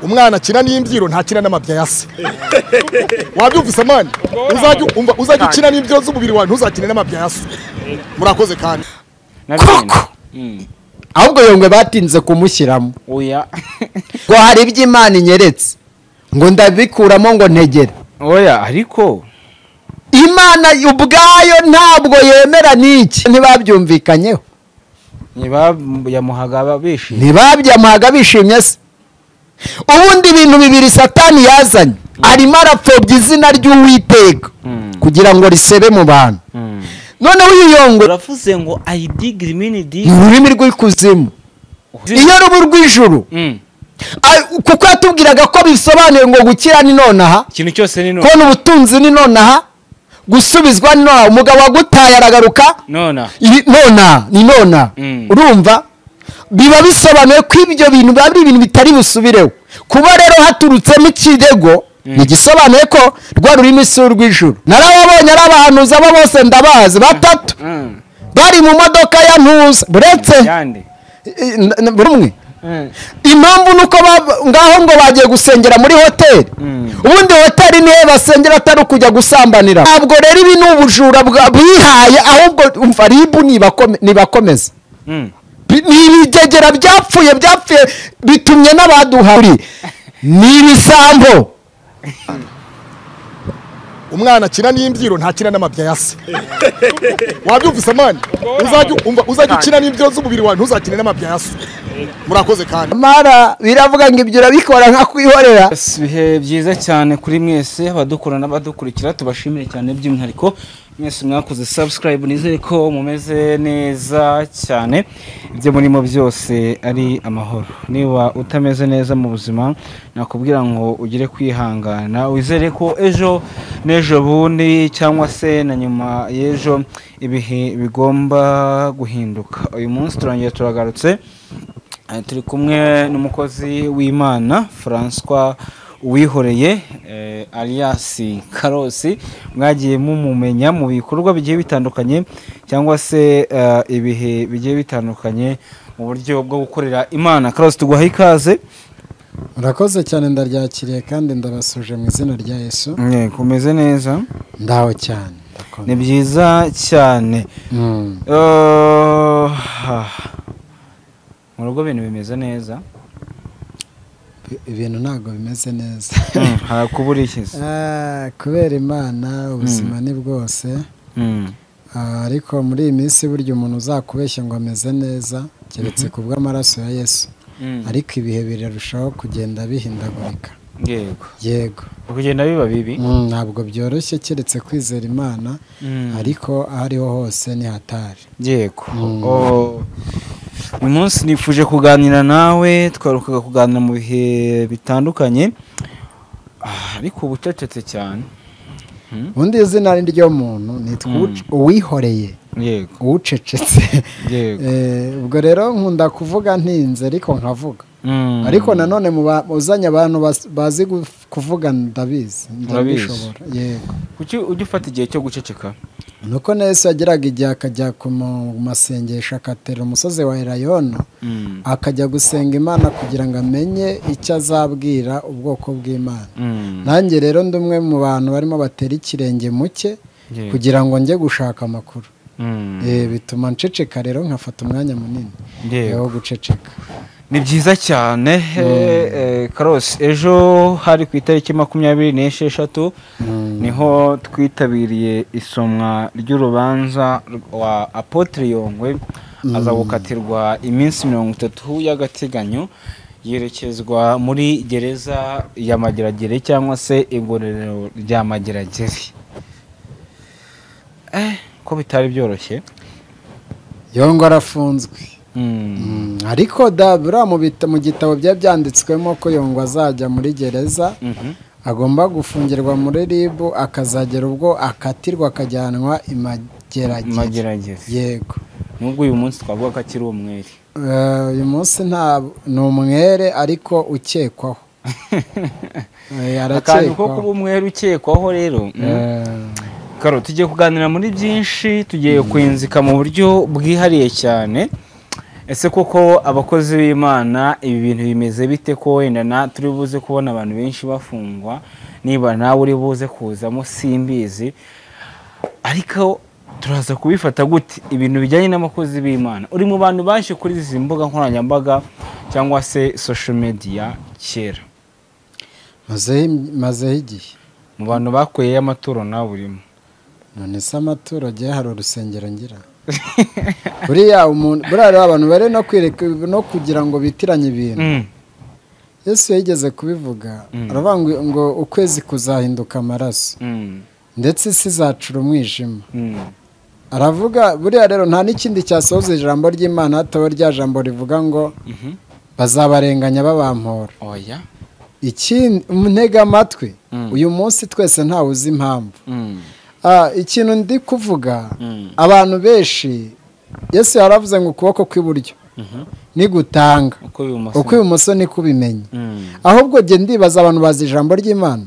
Umwana akina n'imbyiro ntakina n'amabya ya se. Wabyumvise man? Uzajya umva, uzajya ukina n'imbyiro z'umubiri wawe, ntuzakine n'amabya ya se. Murakoze kandi. Koko ahubwo Yongwe batinze kumushyiramo. Oya. Ngo hari ibyo Imana inyeretse ngo ndabikuramo ngo ntegere. Oya, ariko Imana ubwayo ntabwo yemera n'iki. Ntibabyumvikanyeho. Ntibayamuhaga bishimye. Ntibabyamuhaga bishimye se. Ubundi ibintu bibiri Satani yazanye, arimo arapfobya izina ry'Uwiteka kugira ngo risebe mu bantu. Noneho uyu Yongwe uravuze ngo I dig mini dig, ni ururimi rw'ikuzimu, iyo rubu rw'ijuru. Kuko yatubwiraga ko bisobanuye ngo gukira ni nonaha, ikintu cyose ni nonaha, kubona ubutunzi ni nonaha, gusubizwa ni nonaha, umugabo wagutaye aragaruka nonaha, nonaha ni nonaha. Urumva biba bisobanuye ko ibyo bintu biba ari ibintu bitari busubireho. Kuba rero haturutsemo ikirego ntigisobanuye ko rwa rurimi si urw'ijuru. Narababonye ari abahanuzi abo bose ndabazi batatu bari mu modoka ya Ntuza buretse buri umwe. Impamvu nuko ngaho ngo bagiye gusengera muri hoteli. Ubundi hoteli nihe basengera atari ukujya gusambanira. Ntabwo rero ibi ni ubujura bwihaye, ahubwo umva ribu nibakomeza. Ni ibigegera byapfuye bitumye n'abaduhari ni ibisambo. Umwana akina n'imbyiro ntakina n'amabya ya se. Wabyumvise man? Uzajya umva, uzajya ukina n'imbyiro z'umubiri wawe, ntuzakine n'amabya ya se. Murakoze kandi. Mara biravuga ngo ibyo urabikora nka kwihorera. Ibihe byiza cyane kuri mwese abadukura n'abadukurikira, tubashimire cyane by'umwihariko mwese mwakoze subscribe. Nizere ko mumeze neza cyane, ibyo murimo byose ari amahoro. Niba utameze neza mu buzima nakubwira ngo ugire kwihangana, wizere ko ejo n'ejo bundi cyangwa se na nyuma y'ejo ibihe bigomba guhinduka. Uyu munsi turangiye turagarutse, turi kumwe n'umukozi w'Imana François Uwihoreye alias Karosi. Mwagiye mumumenya mu bikorwa bigiye bitandukanye cyangwa se ibihe bigiye bitandukanye mu buryo bwo gukorera Imana. Karosi, tuguha ikaze. Murakoze cyane, ndaryakiriye kandi ndabasuje mu izina rya Yesu. Kumeze neza? Ndaho cyane. Ni byiza cyane. Mu rugo ibintu bimeze neza? Ibintu ntabwo bimeze neza. Harakubura iki se? Kubera Imana ubuzima ni bwose. Ariko muri iyi minsi burya umuntu uzakubeshya ngo ameze neza keretse ku bw'amaraso ya Yesu. Ariko ibihe birarushaho kugenda bihindagurika. Yego. Yego. Kugenda biba bibi? Ntabwo byoroshye keretse kwizera Imana, ariko aho ariho hose ni hatari. Yego. Uyu munsi nifuje kuganira nawe, twarukaga kuganira mu bihe bitandukanye, ariko ubucecetse cyane. Ubundi izina ryo muntu nitwa Uwihoreye. Yego. Ucecetse. Yego. Ubwo rero nkunda kuvuga ntinze ariko nkavuga. Ariko nanone muzanye abantu bazi kuvuga ndabizi, ndabishobora. Yego. Kuki ujya ufata igihe cyo guceceka? Nuko Yesu yageraga igihe akajya ku masengesho akatera umusozi wa Elayono, akajya gusenga Imana kugira ngo amenye icyo azabwira ubwoko bw'Imana. Nanjye rero ndi umwe mu bantu barimo batera ikirenge muke kugira ngo njye gushaka amakuru. Bituma nceceka rero nkafata umwanya munini wo guceceka. Ni byiza cyane. Karosi, ejo hari ku itariki 26 niho twitabiriye isomwa ry'urubanza rwa Apotre Yongwe, aza gukatirwa iminsi 30 y'agateganyo, yerekezwa muri gereza ya Mageragere cyangwa se igororero rya Mageragere. Ko bitari byoroshye. Yongwe arafunzwe. Ariko dabura mu gitabo bya byanditswemo ko Yongwe azajya muri gereza, agomba gufungirwa muri RIB akazagera ubwo akatirwa akajyanwa i Mageragere. Yego. Nubwo uyu munsi twavuga ko akiri umwere. Uyu munsi nta ni umwere ariko ukekwaho. Akantu ko kuba umwere ukekwaho rero. Karo, tugiye kuganira muri byinshi, tugiye kwinzika mu buryo bwihariye cyane. Ese koko abakozi b'Imana ibi bintu bimeze bite ko wenda na turi buze kubona abantu benshi bafungwa, niba nawe uri buze kuzamo simbizi, ariko turaza kubifata gute ibintu bijyanye n'abakozi b'Imana? Uri mu bantu baje kuri izi mbuga nkoranyambaga cyangwa se social media kera, mazeho igihe mu bantu bakuyeyo amaturo nawe urimo. None se amaturo agiye hari urusengero ngira buriya umuntu buriya rero abantu bari no kwireka no kugira ngo bitiranye ibintu. Yesu yigeze kubivuga aravuga ngo ukwezi kuzahinduka amaraso ndetse isi izacura umwijima. Aravuga buriya rero nta n'ikindi cyasohoza ijambo ry'Imana hataba rya jambo rivuga ngo bazabarenganya babampora. Oya, ikindi ntega amatwi uyu munsi twese ntawe uzi impamvu. Ikintu ndi kuvuga abantu benshi, Yesu yaravuze ngo ukuboko kw'iburyo nigutanga uko ibumoso niko ubimenya. Ahubwo jye ndibaza abantu bazi ijambo ry'Imana,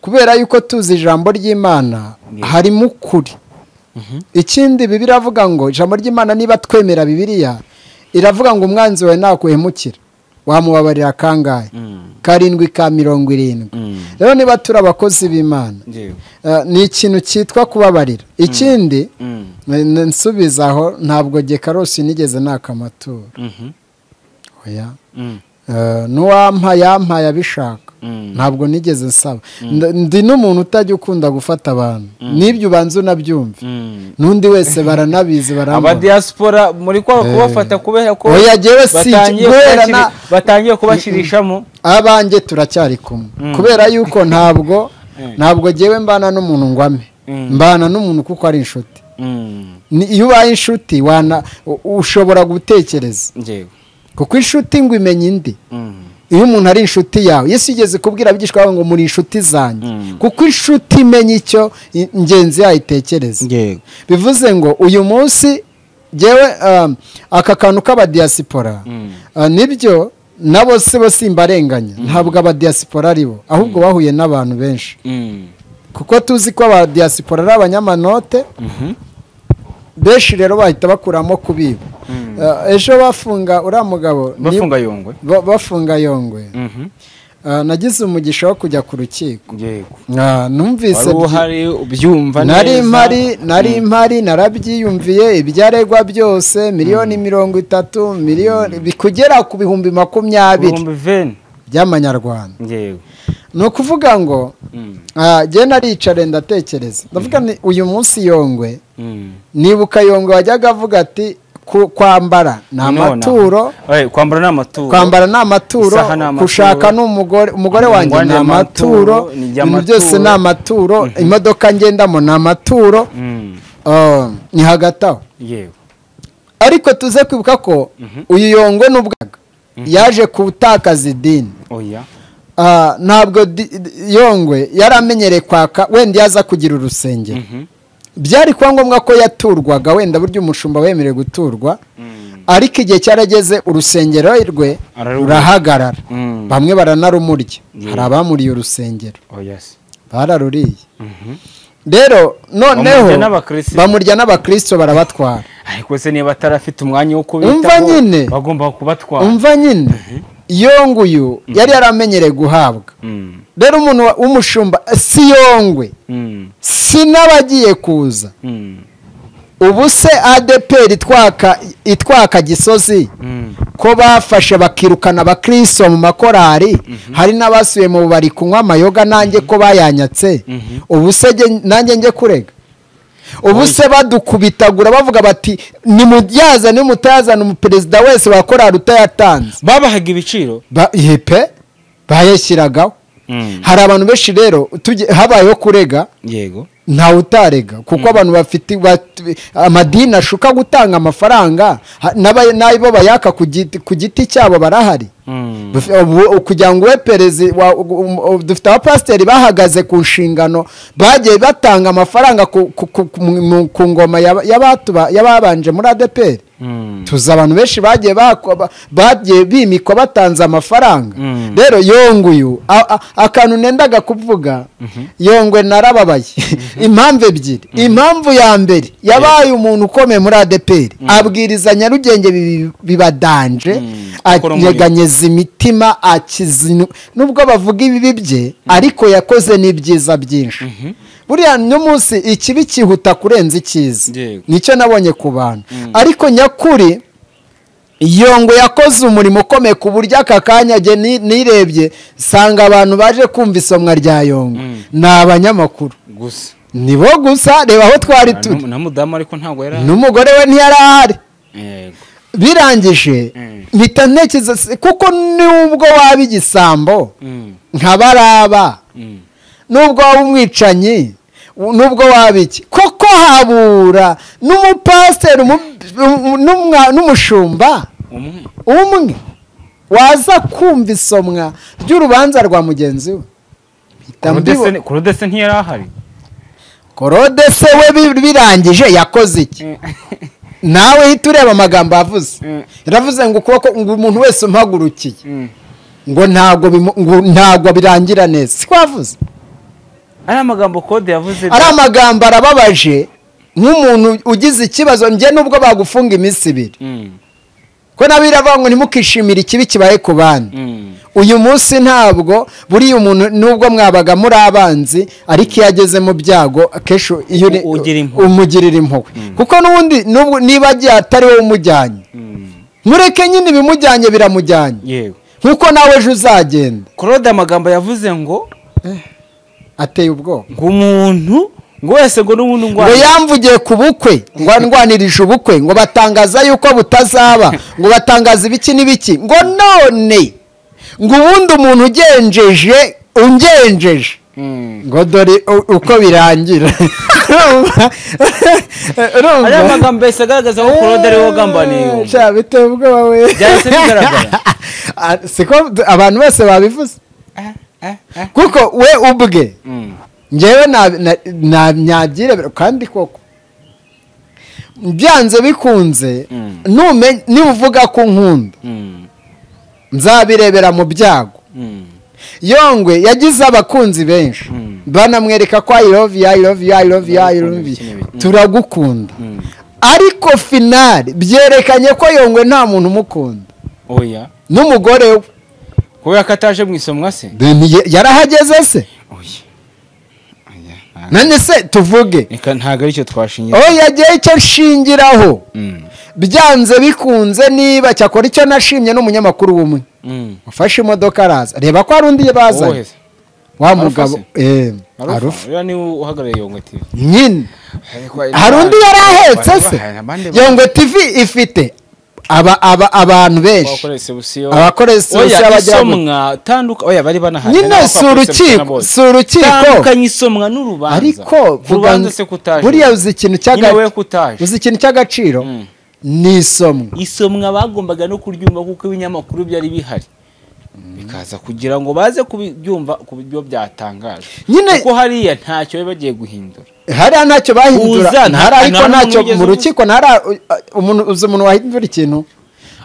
kubera yuko tuzi ijambo ry'Imana harimo ukuri. Ikindi Bibiliya iravuga ngo ijambo ry'Imana niba twemera Bibiliya iravuga ngo umwanzi wawe nakuhemukira wamubabarira kangahe? 7 ka 70. Rero niba turi abakozi b'Imana ni ikintu cyitwa kubabarira. Ikindi nsubizaho, ntabwo jye Karosi nigeze naka amaturo. Oya, n'uwampa yampaye abishaka, ntabwo nigeze nsaba. Ndi n'umuntu utajya ukunda gufata abantu, n'ibyo ubanza unabyumve, n'undi wese baranabizi barambona. Abadiaspora muri kwa kubafata kubera ko batangiye kubashirishamo. Abanjye turacyari kumwe, kubera yuko ntabwo jyewe mbana n'umuntu ngwame, mbana n'umuntu kuko ari inshuti. Iyo ubaye inshuti ushobora gutekereza, kuko inshuti ngo imenye indi. Iyo umuntu ari inshuti yawe, Yesu yigeze kubwira abigishwa be ngo muri inshuti zanjye, kuko inshuti imenya icyo ingenzi yayo itekereza. Bivuze ngo uyu munsi jyewe aka kantu k'abadiaspora nibyo nabo se bo simbarenganya, ntabwo abadiaspora ari bo, ahubwo bahuye n'abantu benshi, kuko tuzi ko abadiaspora ari abanyamanote benshi, rero bahita bakuramo kubiba. Ejo bafunga uriya mugabo, bafunga Yongwe, nagize umugisha wo kujya ku rukiko. Numvise nari mpari narabyiyumviye ibyaregwa byose, miliyoni 30, miliyoni bikugera ku 20,000 by'amanyarwanda. Ni ukuvuga ngo jye naricare ndatekereza, ndavuga ni uyu munsi Yongwe, nibuka Yongwe wajyaga avuga ati kwambara ni amaturo, kwambara ni amaturo, gushaka n'umugore, umugore wanjye ni amaturo, ibintu byose ni amaturo, imodoka ngendamo ni amaturo, ni hagati aho. Ariko tuze kwibuka ko uyu Yongwe n'ubwaga yaje gutakaza idini. Ntabwo Yongwe yaramenyereye kwaka, wenda yaza kugira urusengero, byari kuba ngombwa ko yaturwaga, wenda buryo umushumba wemerewe guturwa, ariko igihe cyarageze urusengero rwe rurahagarara, bamwe baranarumurya, hari abamuriye urusengero bararuriye. Rero noneho bamurya n'abakristo barabatwara. Ariko se niba atarafite umwanya wo kubitaho bagomba kubatwara. Umva nyine Yongwe uyu yari yaramenyereye guhabwa. Rero umuntu w'umushumba si Yongwe, si n'abagiye kuza. Ubu se ADPR itwaka Gisozi ko bafashe bakirukana abakristo mu makorari, hari n'abasuye mu bari kunywa amayoga nanjye ko bayanyatse, ubu se nanjye njye kurega? Ubu se badukubitagura bavuga bati nimujyaza nimutazana umuperezida wese wa korari utayatanze, babahaga ibiciro pe bayashyiragaho. Hari abantu benshi rero habayeho kurega, yego ntawe utarega, kuko abantu bafite amadini ashuka gutanga amafaranga, n'abo bayaka ku giti cyabo barahari. Kugira ngo we perezida, dufite abapasiteri bahagaze ku nshingano, bagiye batanga amafaranga ku ngoma y'ababanje muri ADEPR. Tuzi abantu benshi bagiye bimikwa batanze amafaranga. Rero Yongwe uyu akantu nendaga kuvuga, Yongwe narababaye impamvu ebyiri. Impamvu ya mbere, yabaye umuntu ukomeye muri ADEPR, abwiriza Nyarugenge bibadanje, anyeganyeza imitima, akiza, nubwo bavuga ibibi bye ariko yakoze n'ibyiza byinshi. Buriya n'umunsi ikibi cyihuta kurenza icyiza, nicyo nabonye ku bantu. Ariko nyakuri Yongwe yakoze umurimo ukomeye ku buryo aka kanya nirebye sanga abantu baje kumva isomwa rya Yongwe ni abanyamakuru gusa, nibo gusa. Reba aho twari turi na mudamu, ariko ntabwo yari n'umugore we ntiyari ahari. Birangije mpita ntekereza, kuko nubwo waba igisambo nka baraba, nubwo waba umwicanyi, nubwo waba iki, koko habura n'umupasiteri n'umushumba umwe waza kumva isomwa ry'urubanza rwa mugenzi we. Claude ntiyari ahari. Claude se we birangije yakoze iki? Nawe hita ureba amagambo yavuze. Yaravuze ngo ukuboko, ngo umuntu wese umpagurukiye ngo ntabwo birangira neza. Siko yavuze. Ari amagambo Claude yavuze, ari amagambo arababaje nk'umuntu ugize ikibazo. Njye nubwo bagufunga iminsi ibiri, ko nabiravuga ngo ntimukishimire ikibi kibaye ku bandi. Uyu munsi ntabwo buriya umuntu nubwo mwabaga muri abanzi, ariko iyo ageze mu byago akenshi umugirira impuhwe, kuko n'ubundi niba agiye atari wowe umujyanye, mureke nyine ibimujyanye biramujyanye, nkuko nawe ejo uzagenda. Claude amagambo yavuze ngo ateye ubwoba, ngo umuntu ngo wese ngo n'ubundi ngo yamvugiye ku bukwe, ngo ndwanirije ubukwe, ngo batangaza yuko butazaba, ngo batangaza ibiki n'ibiki, ngo none ngo ubundi umuntu ungenjeje ngo dore uko birangira. Ari amagambo yahise agaragaza ko Claude ariwe wagambaniye. Sha biteye ubwoba we, byahise bigaragara. Siko abantu bose babivuze, kuko we ubwe njyewe nabyirebera. Kandi koko byanze bikunze niba ko nkunda nzabirebera mu byago. Yongwe yagize abakunzi benshi, banamwereka ko I love you, I love you, I love you, I love you, turagukunda. Ariko finale byerekanye ko Yongwe nta muntu umukunda. Oya, n'umugore we kubera ko ataje mu isomwa se yarahageze se. None se tuvuge ntabwo aricyo twashingira. Oya, yagiye icyo nshingiraho byanze bikunze. Niba cyakora icyo nashimye n'umunyamakuru w'umwe ufashe imodoka araza, reba ko hari undi bazanye wa mugabo Arufa, uriya niwe uhagarariye Yongwe TV nyine. Hari undi yari ahetse se. Yongwe TV ifite abantu benshi, abakoresha isomwa tanduka. Oya, bari banahari nyine. Si urukiko, si urukiko, tandukanye isomwa n'urubanza. Ariko urubanza se kutaje, buriya uzi ikintu cy'agaciro ni isomwa. Isomwa bagombaga no kuryumva, kuko ibinyamakuru byari bihari bikaza kugira ngo baze kubyumva ku byo byatangajwe nyine, kuko hariya ntacyo bagiye guhindura. Hariya ntacyo bahindura, ariko ntacyo mu rukiko umuntu uzi umuntu wahindura ikintu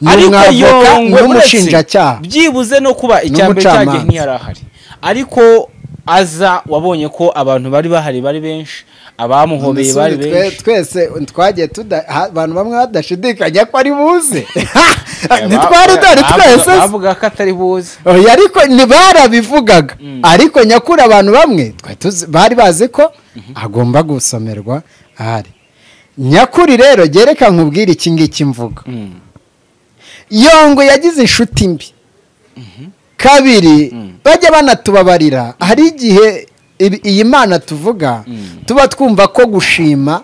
ariko Yongwe n'umushinjacyaha byibuze no kuba icyambere cyagiye ntiyari ahari, ariko aza wabonye ko abantu bari bahari bari benshi, abamuhobeye bari benshi. Twese twagiye abantu bamwe badashidikanya ko ari buze, ntitwari dore twese bavuga ko atari buze, ariko ntibarabivugaga. Ariko nyakuri abantu bamwe bari bazi ko agomba gusomerwa ahari. Nyakuri rero gereka nkubwire iki ngiki mvuga. Yongwe yagize inshuti mbi. Kabiri, bajya banatubabarira. Hari igihe iyi Mana tuvuga tuba twumva ko gushima,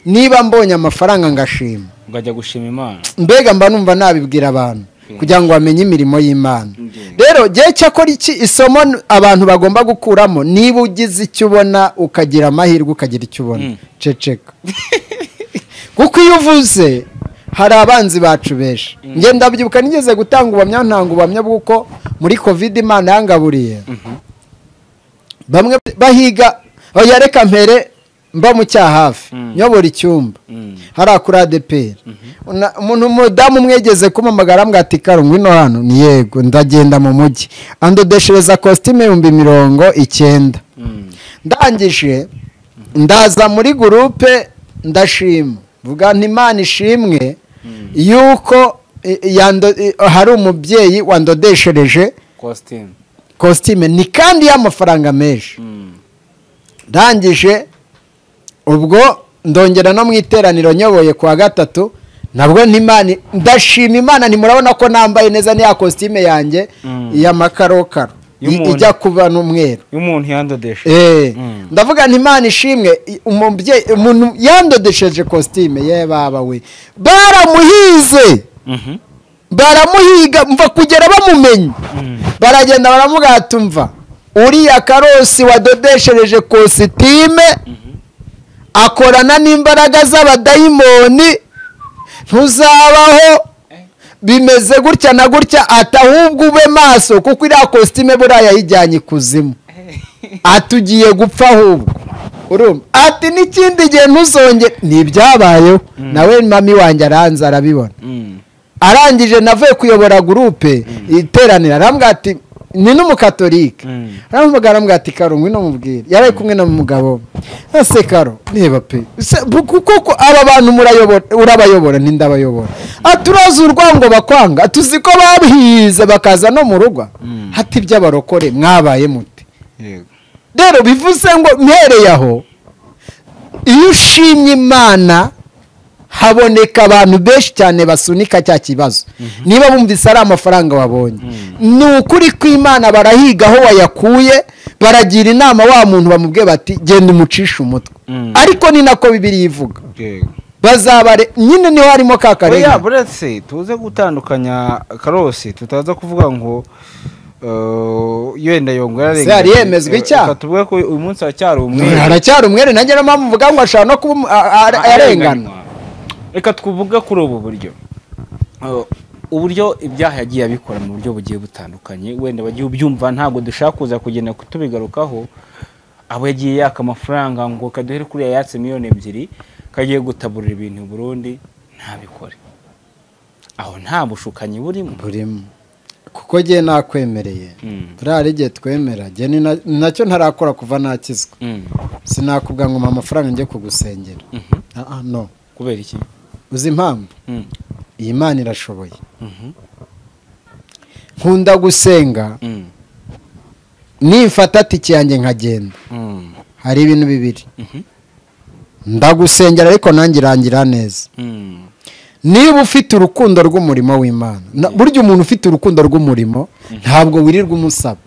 niba mbonye amafaranga ngashima, ngajya gushima Imana, mbega mba numva nabibwira abantu kugira ngo bamenye imirimo y'Imana. Rero gihe cyakora iki isomo abantu bagomba gukuramo, niba ugize icyo ubona ukagira amahirwe ukagira icyo ubona, ceceka. Kuko iyo uvuze Hari abanzi bacu benshi. Njye ndabyibuka nigeze gutanga ubuhamya, ntanga ubuhamya bw'uko muri Covid Imana yangaburiye. Bamwe bahiga, oya reka mpere mba mu Cyahafi, nyobora icyumba hariya kuri ADPR. Umuntu umudamu umwegeze kumpamagara ambwira ati Karo ngwino hano, ni yego ndagenda mu mujyi, andodeshereza kositime 90,000. Ndangije ndaza muri gurupe ndashima, vuga nti Imana ishimwe yuko hari umubyeyi wandodeshereje kositime, ni kandi y'amafaranga menshi. Ndangije ubwo ndongera no mu iteraniro nyoboye kwa gatatu, nabwo ntimani ndashima Imana, ntimurabona ko nambaye neza ni ya kositime yanjye y'amakarokaro ijya kuba n'umweru y'umuntu yandodesheje. Ndavuga nti Imana ishimwe, umubyeyi umuntu yandodesheje kositime ye baba we, baramuhize baramuhiga mva kugera bamumenye, baragenda baramuga atumva uriya Karosi wadodeshereje kositime akorana n'imbaraga z'abadayimoni, ntuzabaho bimeze gutya na gutya, atahubwo ube maso kuko iriya kositime buriya yayijyanye ikuzimu, atugiye gupfa ahubwo urumva, ati n'ikindi gihe ntuzongere. Ntibyabayeho, nawe mami wanjye aranze arabibona. Arangije navuye kuyobora gurupe iteranira, arambwira ati ni n'umukatolike, aramuhamagara arambwira ati Karo ngwino mubwire, yari kumwe na mugabo ese Karo niba pe kuko aba bantu murayobora urabayobora ntindabayobora, aturoza urwango bakwanga, tuzi ko babihize bakaza no mu rugo, hati iby'abarokore mwabaye mute. Rero bivuze ngo mpereye aho, iyo ushimye Imana haboneka abantu benshi cyane basunika cya kibazo. Niba bumvise ari amafaranga wabonye, ni ukuri kw'Imana barahiga aho wayakuye, baragira inama wa muntu bamubwiye bati genda umucishe umutwe. Ariko ni nako Bibiliya ivuga, bazabare nyine niho harimo kakarega. Oya buretse tuze gutandukanya Karosi, tutaza kuvuga ngo yenda yongo yararenganye, yari yemezwa icyaha, tuvuge ko uyu munsi aracyari umwere, aracyari umwere, nanjye no mpamvu mvuga ngo ashobora no kuba arengana. Reka tuvuge kuri ubu buryo, uburyo ibyaha yagiye abikora mu buryo bugiye butandukanye, wenda bagiye ubyumva, ntabwo dushaka kuza kugenda kutubigarukaho. Abo yagiye yaka amafaranga ngo kaduhere kuri yatse 2 miliyoni kagiye gutaburira ibintu Burundi, ntabikore. Aho nta bushukanyi burimo, kuko giye nakwemereye turari giye twemera, giye nacyo ntarakora kuva nakizwa, sinakubwa ngo mpa amafaranga njye kugusengera. No kubera iki? Uzi impamvu? Iyi Imana irashoboye. Nkunda gusenga, nifata tike yanjye nkagenda, hari ibintu bibiri, ndagusengera ariko nanjye irangira neza. Niba ufite urukundo rw'umurimo w'Imana, burya umuntu ufite urukundo rw'umurimo ntabwo wirirwa umusaba,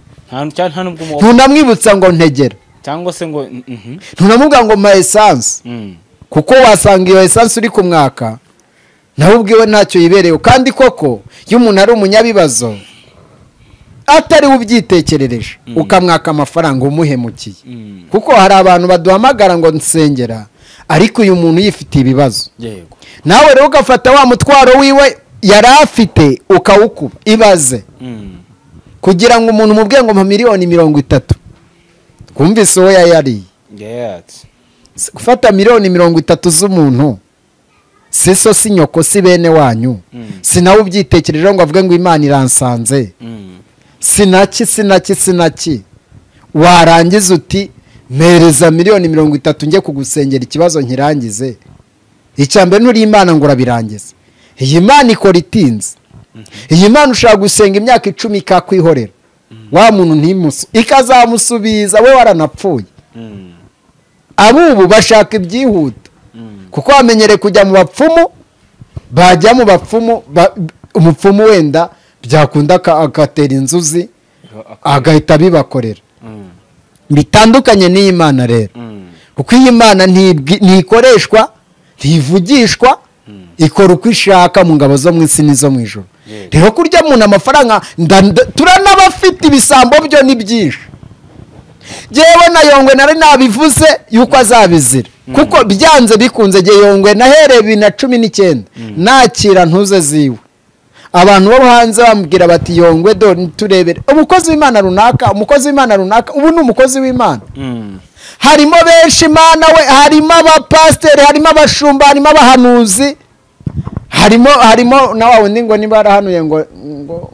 ntunamwibutsa ngo ntegera, cyangwa se ngo ntunamubwira ngo mpa essence, kuko wasanga iyo essence uri ku mwaka nawe ubwiwe ntacyo yibereyeho. Kandi koko iyo umuntu ari umunyabibazo atari ubyitekerereje ukamwaka amafaranga umuhemukiye, kuko hari abantu baduhamagara ngo nsengera, ariko uyu muntu yifitiye ibibazo, nawe rero ugafata wa mutwaro wiwe yari afite ukawukuba. Ibaze kugira ngo umuntu umubwiye ngo mpa 30 miliyoni, twumvise uwo yayariye, gufata 30 miliyoni z'umuntu, si so si nyoko si bene wanyu, si nawe ubyitekerejeho ngo avuge ngo Imana iransanze, sinaki sinaki sinaki, warangiza uti mpereza 30 miliyoni njye kugusengera ikibazo nkirangize. Icyambere nturi Imana ngo urabirangize. Iyi Imana ikora itinze. Iyi Imana ushaka gusenga imyaka 10 ikakwihorera, wa muntu ntimusu ikazamusubiza we waranapfuye. Abubu bashaka ibyihuta, kuko bamenyere kujya mu bapfumu, bajya mu bapfumu, umupfumu wenda byakunda agatera inzuzi agahita bibakorera. Bitandukanye n'iyi Mana rero, kuko iyi Mana ntikoreshwa, ntivugishwa, ikora uko ishaka mu ngabo zo mu isi n'izo mu ijuru. Rero kurya umuntu amafaranga, turanabafite ibisambo byo ni byinshi. Jewe na Yongwe nari nabivuze yuko azabizira, kuko byanze bikunze. Jye Yongwe nahereye 2019 nakira ntuze ziwe, abantu bo hanze bambwira bati Yongwe do turebere umukozi w'Imana runaka, umukozi w'Imana runaka. Ubu ni umukozi w'Imana. Harimo benshi Imana we, harimo abapasiteri, harimo abashumba, harimo abahanuzi, harimo na wa wundi ngo niba yarahanuye ngo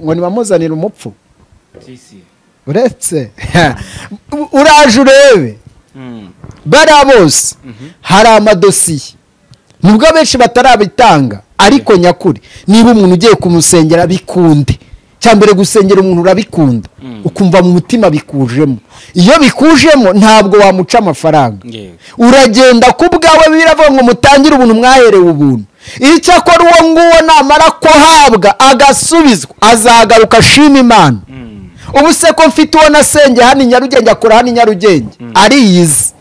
ngo nibamuzanire umupfu. Uretse uraje urebe bariya bose hari amadosiye, nubwo benshi batarabitanga, ariko nyakuri niba umuntu ugiye kumusengera bikunde. Cyambere gusengera umuntu urabikunda, ukumva mu mutima bikujemo. Iyo bikujemo ntabwo wamuca amafaranga, uragenda ku bwawe. Biravuga ngo mutangire ubuntu mwaherewe ubuntu. Icyakora uwo nguwo namara kuhabwa agasubizwa azagaruka ashima Imana. Ubu se ko mfite uwo nasenge hano i Nyarugenge, akora hano i Nyarugenge, ariyizi,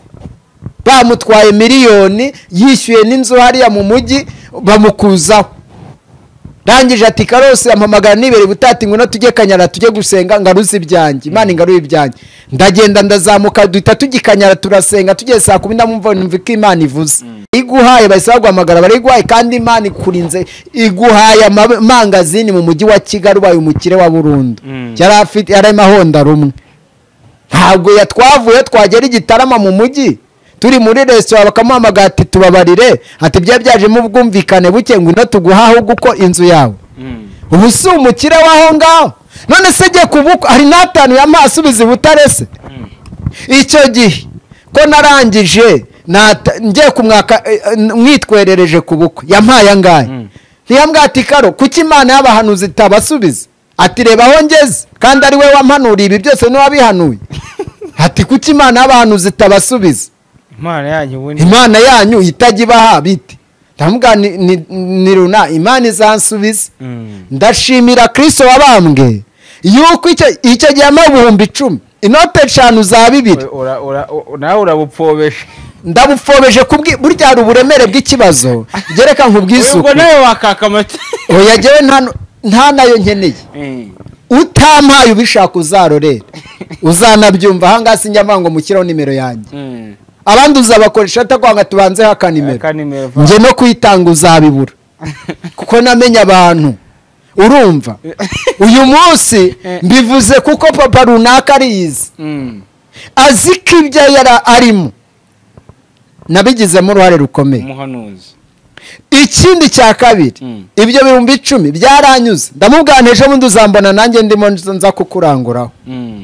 bamutwaye miliyoni, yishyuye n'inzu hariya mu mujyi bamukuzaho. Rangije ati Karose ampamagara nibere butati ngo no tujye Kanyara tujye gusenga ngaruze ibyanjye, Imana ingaruye ibyanjye. Ndagenda ndazamuka duhita tujya Kanyara turasenga, tugeze saa 10 ndamumva numva ko Imana ivuze. Iguhaye bahise baguhamagara bariguhaye, kandi Imana ikurinze iguhaye amangazini mu mujyi wa Kigali, ubaye umukire wa burundu. Yari afite yari amahonda rumwe, ntabwo yatwavuye twagera Igitarama mu mujyi turi muri restaurant bakamuhamagara ati tubabarire, ati bya byajemo ubwumvikane buke ngo ino tuguhaho guko inzu yawe. Ubu si umukire waho ngaho. None se jye kubuko hari n'atanu y'amasubiza Butare se? Icyo gihe ko narangije ngiye kumwaka mwitwerereje ku bukwe yampaye angahe? Ntiyambwiye ati Karo kuki Imana y'abahanuzi itabasubiza? Ati reba aho ngeze kandi ari we wampanuriye ibi byose n'uwabihanuye. Ati kuki Imana y'abahanuzi itabasubiza? Imana yanyu itajya ibaha bite? Ndamuga ni runa Imana izansubiza. Ndashimira Kristo wabambwe yuko icyo gihe ama 10,000 inote 5 za 2 nawe urabupfobeshe. Ndabupfobeje kubwi burya hari uburemere bw'ikibazo. Gereka nkubwisuku. Ubwo nawe wakakamata. Oya jewe nta nayo nkeneye. Utampaye ubishaka uzarorera, uzanabyumva. Ahangaha sinjya mvuga ngo mushyiraho nimero yanjye. Abandi uzabakoresha atakwanga tubanze akanimero, nge no kuyitanga uzabibura, kuko namenye abantu. Urumva uyu munsi mbivuze kuko papa runaka ariyizi, azi ko ibyo yari arimo nabigizemo uruhare rukomeye. Ikindi cya kabiri, ibyo 10,000 byaranyuze. Ndamubwira ejo bundi uzambona nanjye ndimo nza kukuranguraho.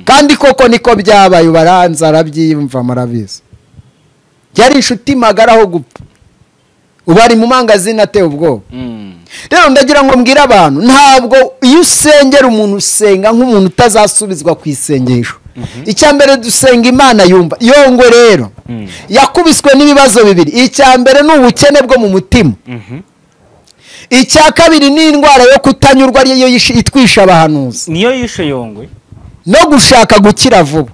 Kandi koko niko byabaye, ubaranza arabyiyumva murabizi. Yari inshuti magara aho gupfa, ubu ari mu mangazini ateye ubwoba. Rero ndagira ngo mbwire abantu, ntabwo iyo usengera umuntu usenga nk'umuntu utazasubizwa ku isengesho. Icya mbere dusenga Imana yumva. Yongwe rero yakubiswe n'ibibazo bibiri. Icya mbere ni ubukene bwo mu mutima, icya kabiri ni indwara yo kutanyurwa ariyo itwisha abahanuzi. Niyo yishe Yongwe no gushaka gukira vuba.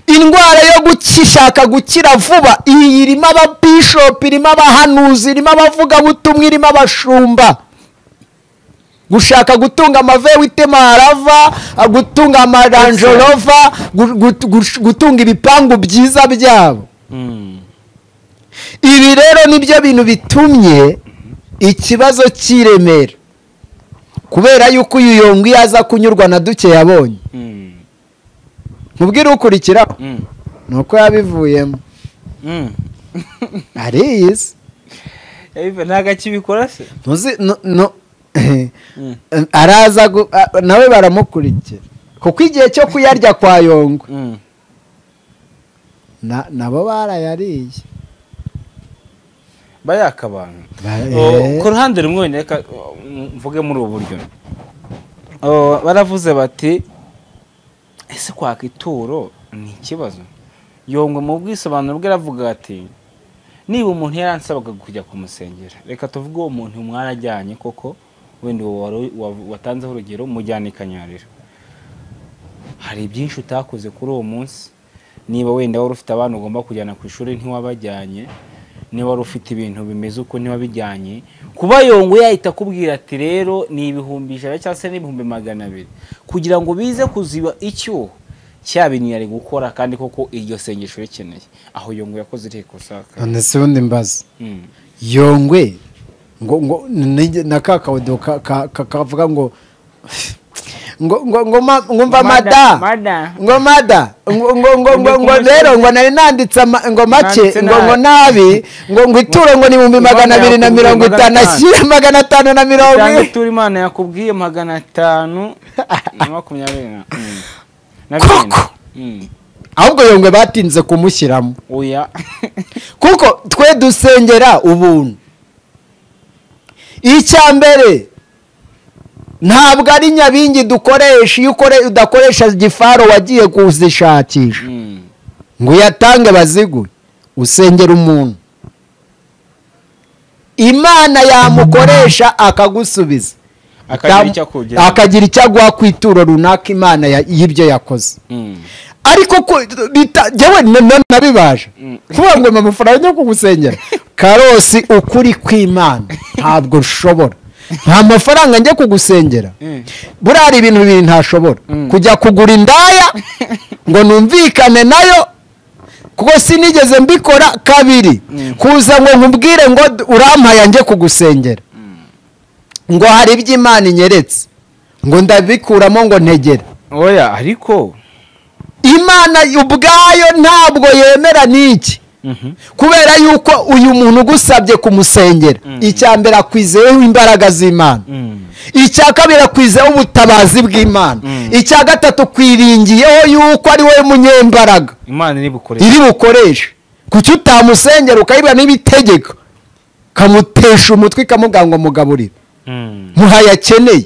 Indwara yo gushaka gukira vuba iyi irimo ababishop, irimo abahanuzi, irimo abavugabutumwa, irimo abashumba. Gushaka gutunga amavewite marava, gutunga amaranjorova, gutunga ibipangu byiza byabo. Ibi rero nibyo bintu bitumye ikibazo cy'iremera, kubera yuko uyu Yongwe yaza kunyurwa na duke yabonye. Mubwire ukurikira nuko yabivuyemo. Ariyizi ntago akibikora se? Ntuzi no araza nawe baramukurikira, kuko igihe cyo kuyarya kwa Yongwe nabo barayariye bayaka abantu. Ku ruhande rumwe reka mvuge muri ubu buryo, baravuze bati ese kwaka ituro ni ikibazo? Yongwe mu bwisobanuro bwe aravuga ati niba umuntu yaransabaga kujya kumusengera, reka tuvuge uwo muntu mwarajyanye koko, wenda watanzeho urugero mujyana i Kanyarira, hari byinshi utakoze kuri uwo munsi. Niba wenda wari ufite abana ugomba kujyana ku ishuri ntiwabajyanye, niba wari ufite ibintu bimeze uko ntiwabijyanye, kuba Yongwe yahita akubwira ati rero ni 100,000 cyangwa se ni 200,000 kugira ngo bize kuziba icyuho. Cya bintu yari gukora kandi koko iryo sengesho rikeneye. Aho Yongwe yakoze irihe kosa? None se ubundi mbaza Yongwe ngo na ka kawudo kavuga ngo ngo ngo ngo ngo mva mada ngo mada ngo ngo ngo ngo ngo rero ngo nari nanditse ngo make ngo ngo nabi ngo ngo ituro ngo ni 250 ashyire 540. Ituro Imana yakubwiye 527 koko. Ahubwo Yongwe batinze kumushyiramo. Oya. Kuko twe dusengera ubuntu. Icya mbere ntabwo ari nyabingi dukoresha. Iyo udakoresha gifaro wagiye kuzishakisha ngo uyatange baziguye, usengera umuntu Imana yamukoresha akagusubiza, akagira icyo aguha ku ituro runaka Imana y'ibyo yakoze. Ariko jyewe nabibaje kuvuga ngo amafaranga yo kugusengera Karosi, ukuri kw'Imana ntabwo nshobora. Nta mafaranga njye kugusengera. Buriya hari ibintu bibiri ntashobora: kujya kugura indaya ngo numvikane nayo kuko sinigeze mbikora. Kabiri, kuza ngo nkubwire ngo urampaye njye kugusengera ngo hari ibyo Imana inyeretse ngo ndabikuramo ngo ntegera. Oya, ariko Imana ubwayo ntabwo yemera n'iki, kubera yuko uyu muntu ugusabye kumusengera, icya mbere akwizeyeho imbaraga z'Imana, icya kabiri akwizeho ubutabazi bw'Imana, icya gatatu kwiringiyeho yuko ari we munyembaraga Imana iri bukoreshe. Kuki utamusengera ukayibwa n'ibitegeko kamutesha umutwe ikamubwira ngo mugaburire muhaye akeneye,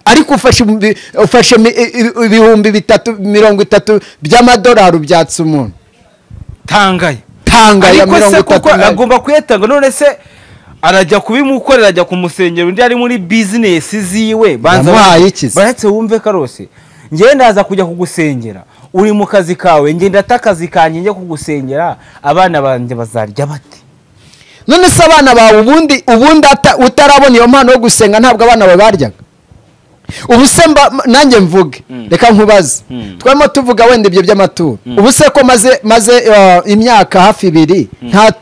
ariko ufashe 330 by'amadolari ubyatsa umuntu. Tangaye tanga ya 30 agomba kuyatanga. None se arajya kubimukorera, ajya kumusengera undi ari muri business ziwe. Banza baretse wumve Karose, ngiye ndaza kujya kugusengera uri mu kazi kawe, ngiye ndatakazi kanjye njye kugusengera, abana banje bazarya bate? None se abana bawe ubundi utarabona iyo mpano yo gusenga ntabwo abana bawe baryaga? Ubu se nanjye mvuge, reka nkubaze, twarimo tuvuga wenda ibyo by'amaturo. Ubu se ko maze imyaka hafi 2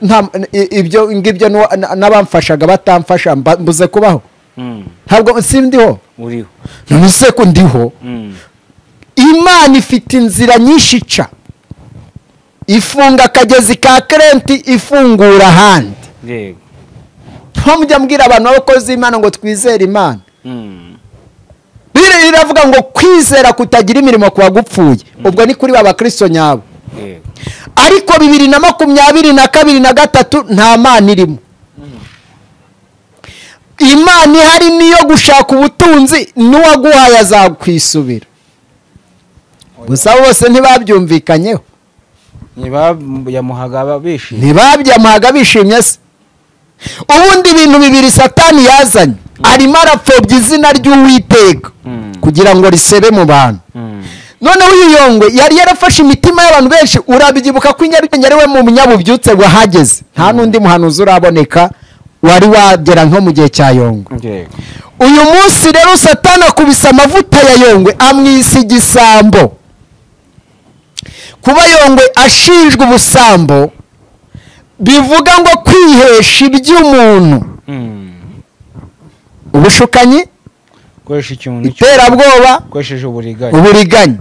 nta ibyo ngibyo n'abamfashaga batamfasha, mbuze kubaho? Ntabwo sindiho. Uriho. None se ko ndiho? Imana ifite inzira nyinshi ica, ifunga akagezi ka Krenti ifungura ahandi. Yego. Mujya mbwira abantu b'abakozi Imana ngo twizere Imana. Bibiliya iravuga ngo kwizera kutagira imirimo kuba gupfuye. Ubwo ni kuri b'abakristo nyabo. Ariko 2022 na 3 nta Mana irimo. Imana ihari niyo gushaka ubutunzi, n'uwaguhaye azakwisubira. Gusa bose ntibabyumvikanyeho. Ntibabyamuhaga bishimye se. Ubundi ibintu bibiri Satani yazanye, arimo arapfobya izina ry'Uwiteka kugira ngo risebe mu bantu. Noneho uyu Yongwe yari yarafashe imitima y'abantu benshi. Urabyibuka ko Nyarugenge ari we mu munyabubyutse wahageze, nta n'undi muhanuzi uraboneka wari wagera nko mu gihe cya Yongwe. Uyu munsi rero Satani akubise amavuta ya Yongwe amwisa igisambo. Kuba Yongwe ashinjwa ubusambo bivuga ngo kwihesha iby'umuntu, ubushukanyi, iterabwoba, uburiganya.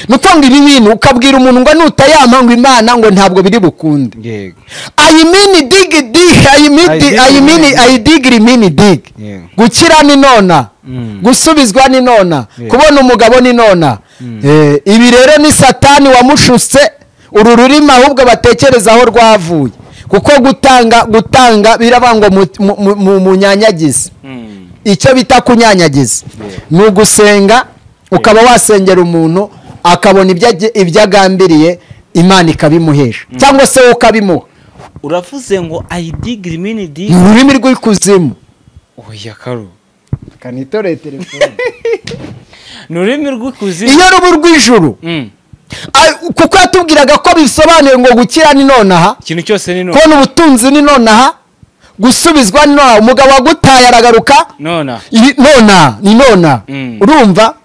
Nuko ngo ibi bintu ukabwira umuntu ngo nutayampa ngo Imana ngo ntabwo biri bukunde. I mean dig dig, I dig mean dig. Gukira ni nona, gusubizwa ni nona, kubona umugabo ni nona. Ibi rero ni Satani wamushutse uru rurimi, ahubwo batekereza aho rwavuye. Kuko gutanga biraba ngo munyanyagize. Icyo bita kunyanyagiza ni ugusenga, ukaba wasengera umuntu akabona ibyo agambiriye, Imana ikabimuhesha cyangwa se wowe ukabimuha. Uravuze ngo I dig mean dig, ni ururimi rw'ikuzimu. Oya Karo, kanitore telefone. Ni ururimi rw'ikuzimu. Iyo rubu rw'ijuru, kuko yatubwiraga ko bisobanuye ngo gukira ni nonaha, ikintu cyose ni nonaha, kubona ubutunzi ni nonaha, gusubizwa ni nonaha, umugabo wagutaye aragaruka nona, ni nona. Urumva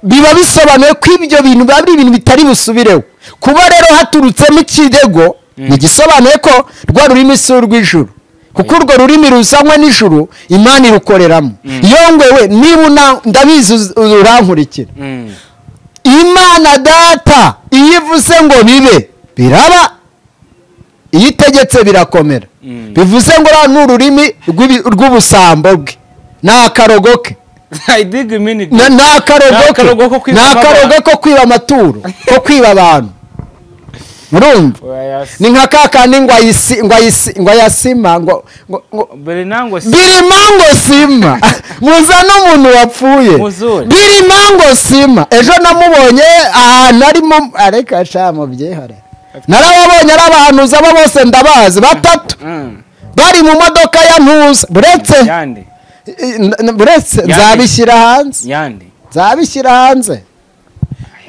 Biba bisobanuye ko ibyo bintu biba ari ibintu bitari busubireho. Kuba rero haturutsemo ikirego ni igisobanuye ko rwa rurimi si urw'ijuru, kuko urwo rurimi ruzanywe n'ijuru Imana irukoreramo. Yongwewe niba ndabizi urankurikira, Imana data iyo ivuze ngo bibe biraba, iyo itegetse birakomera. Bivuze ngo rwa ni ururimi rw'ubusambo bwe, ni akarogo ke, ni akarogo ko kwiba amaturo, ko kwiba abantu. Murumva ni nka kakandi ngo ayasima ngo birimango sima muzana umuntu wapfuye birimango sima. Ejo namubonye ahantu arimo areka sha mubyihore, narababonye ari abahanuzi abo bose ndabazi batatu bari mu modoka ya Ntuza. Buretse nzabishyira hanze, nzabishyira hanze.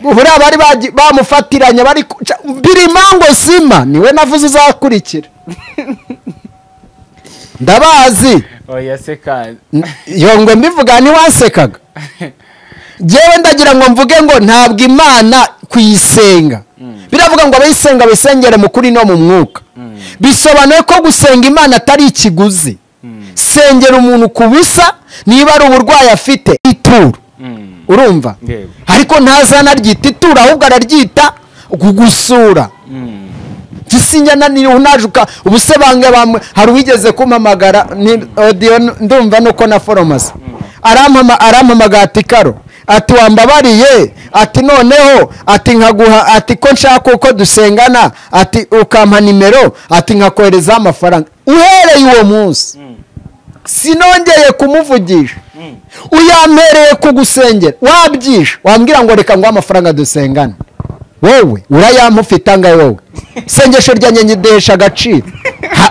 Buriya bari bamufatiranye bari birimango sima niwe navuze uzakurikira. Ndabazi yongwe mbivuga ntiwasekaga. Jewe ndagira ngo mvuge ngo ntabwo Imana kuyisenga biravuga ngo abayisenga bisengere mu kuri no mu mwuka. Bisobanuye ko gusenga Imana atari ikiguzi. Sengera umuntu kubusa niba ari uburwayi afite ituro, urumva, ariko ntazana ryita ituro ahubwo araryita kugusura. Gisinyana ni unajuka ubuse bange bamwe. Hari uwigeze kumpamagara ni audio ndumva nuko na foromasi arampamagara ati karo, ati wambabariye, ati noneho ati nkaguha, ati ko nshaka uko dusengana, ati ukampa nimero, ati nkakohereza amafaranga. Uhereye uwo munsi sinongeye kumuvugisha. Uyampereye kugusengera wabyisha wambwira ngo reka ngo amafaranga dusengane, wowe urayampa ufite angahe? Wowe isengesho ryanjye nyidehesha agaciro.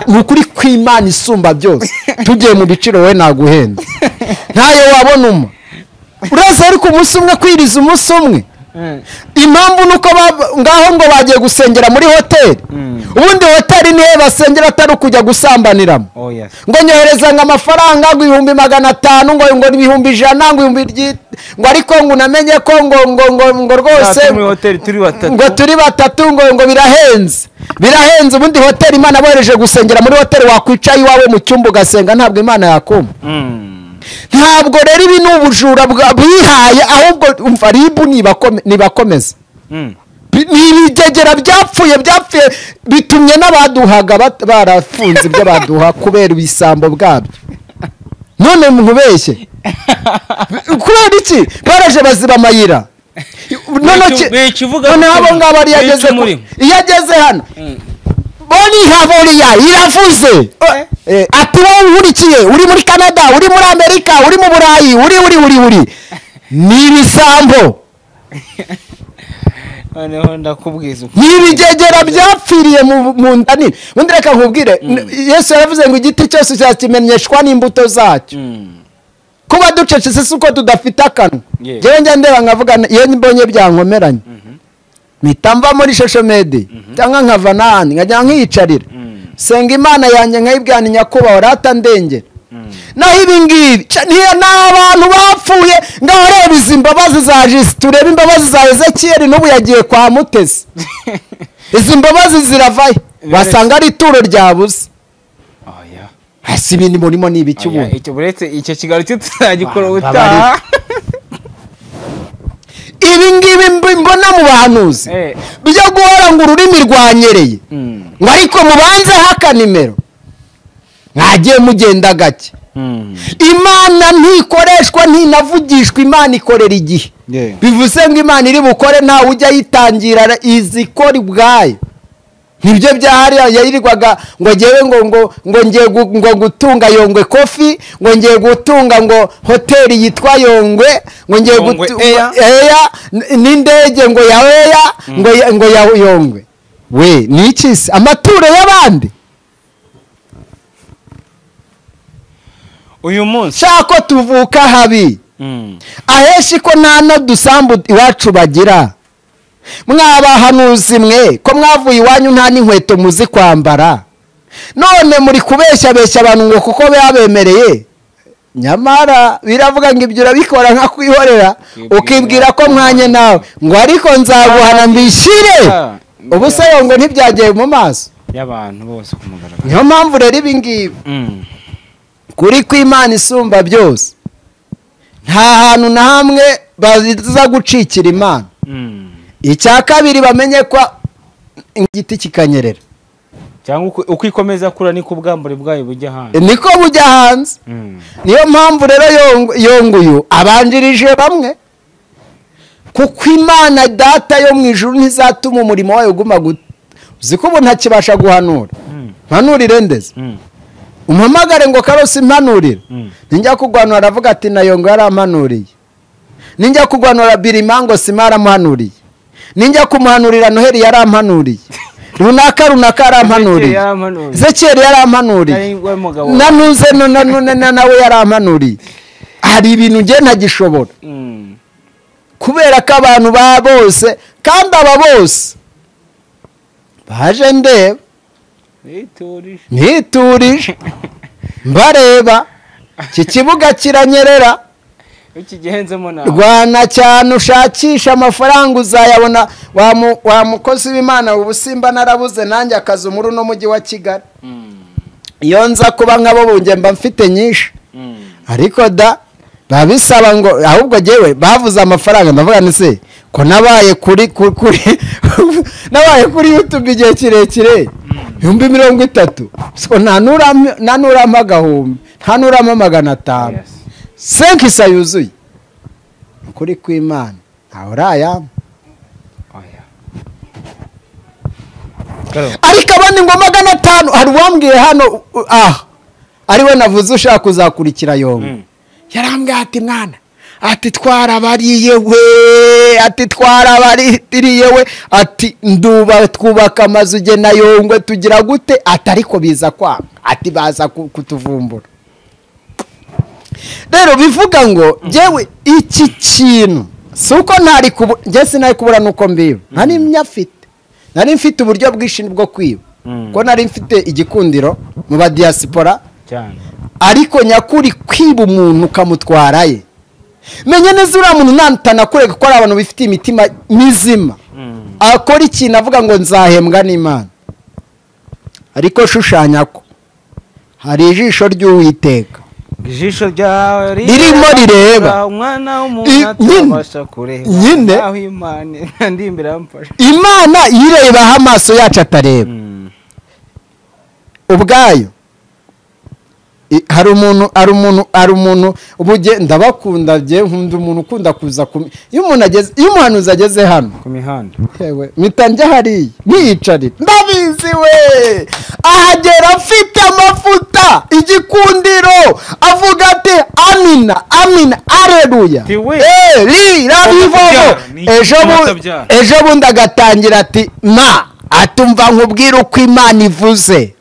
Ni ukuri kw'Imana isumba byose, tugiye mu biciro wowe naguhenda ntayo wabona uma uraza. Ariko umunsi umwe kwiriza umunsi umwe, impamvu nuko ngaho ngo bagiye gusengera muri hoteli. Ubundi hoteli nihe basengera atari ukujya gusambaniramo. Ngo nyohereza ngo amafaranga ngo 500,000 ngo 100,000 ngo 100,000 ngo ariko ngo unamenye ko ngo ngo ngo ngo rwose ngo turi batatu ngo ngo birahenze birahenze. Ubundi hoteli Imana bohereje gusengera muri hoteli, wakwicaye iwawe mu cyumba ugasenga ntabwo Imana yakuma. Ntabwo rero ibi ni ubujura bwihaye, ahubwo umva ribu nibakomeza. Ni ibigegera byapfuye bitumye n'abaduhaga barafunze ibyo baduha kubera ibisambo bwabyo. None nkubeshye kubera iki baraje baziba amayira. None abo ngabo iyo ageze hano boni haboriya iravuze ati wowe nkurikiye uri muri Canada, uri muri Amerika, uri mu Burayi, uri uri uri uri ni ibisambo. Noneho ndakubwiza ni ibigegera byapfiriye mu nda nini. Ubundi reka nkubwire, Yesu yaravuze ngo igiti cyose cyakimenyeshwa n'imbuto zacyo. Kuba ducecetse si uko tudafite akanwa. Njyewe njya ndeba nkavuga iyo mbonye byankomeranye mpita mva muri social media cyangwa nkava n'ahandi nkajya nkiyicarira, senga Imana yanjye nkayibwira nyakubahwa rata ndengera. Naho ibi ngibi ni abantu bapfuye. Ngaho reba izi mbabazi za Jisi, turebe imbabazi za Ezekiel n'ubu yagiye kwa Mutesi. Izi mbabazi ziravayo wasanga ari ituro ryabuze. Hasi ibindi murimo ni ibiki ubundi? Icyo kigali cyo tuzagikora ubutaha. Ibi ngibi mbona mu bahanuzi byo guhora ngo ururimi rwanyereye ngo ariko mubanze haka nimero mwagiye mugenda gake. Imana ntikoreshwa ntinavugishwa, Imana ikorera igihe. Bivuze ngo Imana iri bukore ntawe ujya yitangira, izikora ubwayo. Nibyo byahariya yayirirwaga ngo ngewe ngo ngo ngo ngiye ngo gutunga Yongwe Coffee, ngo ngiye gutunga ngo hoteli yitwa Yongwe, ngo ngiye gutunga n'indege ngo ya Eya ngo ngo ya Yongwe. We ni iki se amaturo y'abandi? Uyu munsi shako tuvuka habi aheshi ko nta no dusambu iwacu bagira. Mwabahanuzi mwe ko mwavuye iwanyu nta n'inkweto muzi kwambara, none muri kubeshya besha abantu ngo kuko babemereye. Nyamara biravuga ngo ibyo urabikora nka kwihorera, ukibwira ko mwanye nawe ngo ariko nzaguhana mbishyire. Ubu se ngo ntibyagiye mu maso y'abantu bose kumugaragara. Niyo mpamvu rero ibi ngibi kuri kw'Imana isumba byose, nta hantu na hamwe baza gucikira Imana. Icya kabiri bamenye ko igiti kikanyerera, cyangwa uko ikomeza kura niko ubwambure bwayo bujya hanze, niko bujya hanze. Niyo mpamvu rero yonguyu abanjirije bamwe, kuko Imana data yo mu ijuru ntizatuma umurimo wayo uguma uzi ko ubu ntakibasha guhanura. Mpanurire ndeze umpamagare ngo Karosi mpanurire, ninjya kugwanura aravuga ati na Yongo yarampanuriye, ninjya kugwanura Birimango sima yaramuhanuriye, ninjya kumuhanurira Noheli yarampanuriye, runaka runaka yarampanuriye, Zekeri yarampanuriye, nanuze nawe yarampanuriye. Hari ibintu nge ntagishobora kubera ko abantu ba bose, kandi aba bose baje ndeba ntiturije mbareba, iki kibuga kiranyerera. Rwana cyane ushakisha amafaranga uzayabona. Wa mukozi w'Imana ubu simba narabuze nanjye akazi muri uno mujyi wa Kigali. Iyo nza kuba nk'abo bunge mba mfite nyinshi, ariko da babisaba ngo ahubwo jewe bavuze amafaranga ndavuga nti se ko nabaye kuri nabaye kuri YouTube igihe kirekire 30,000, so nta nurampa 1000, nta nurampa 500, senkisa yuzuye. Kuri kw'Imana ntawe urayampa. Ariko abandi ngo 500, hari uwambwiye hano ariwe navuze ushaka kuzakurikira Yongo, yarambwiye ati mwana, ati twarabariye we, ati twarabaririye we, ati nduba twubaka amazu ge na Yongwe tugira gute, ati ariko biza kwanga, ati baza kutuvumbura. Rero bivuga ngo jewe iki kintu suko ntari nge sinari kubura nuko mbiba, nari myafite, nari mfite uburyo bwinshi bwo kwiba, ko nari mfite igikundiro mu ba diaspora cyane. Ariko nyakuri kwiba umuntu ukamutwaraye, menye neza uriya muntu natanakureka ko ari abantu bifite imitima mizima, akora ikintu avuga ngo nzahembwa n'Imana. Ariko shushanya ko hari ijisho ry'Uwiteka, ijisho ryawe ririmo rireba umwana w'umuntu atabasha kureba nyine aho Imana ndi imbere amfasha. Imana yireba aho amaso yacu atareba ubwayo. Hari umuntu ubuge ndabakunda bye, nkunda umuntu ukunda kuza iyo umuntu ageze, iyo umuhanuzi ageze hano ku mihanda, yewe mpita hariya nkiyicarira, ndabizi we ahagera afite amafuta igikundiro, avuga ati amina amina aleluya, ejo bundi agatangira ati ma atumva nkubwira uko Imana ivuze,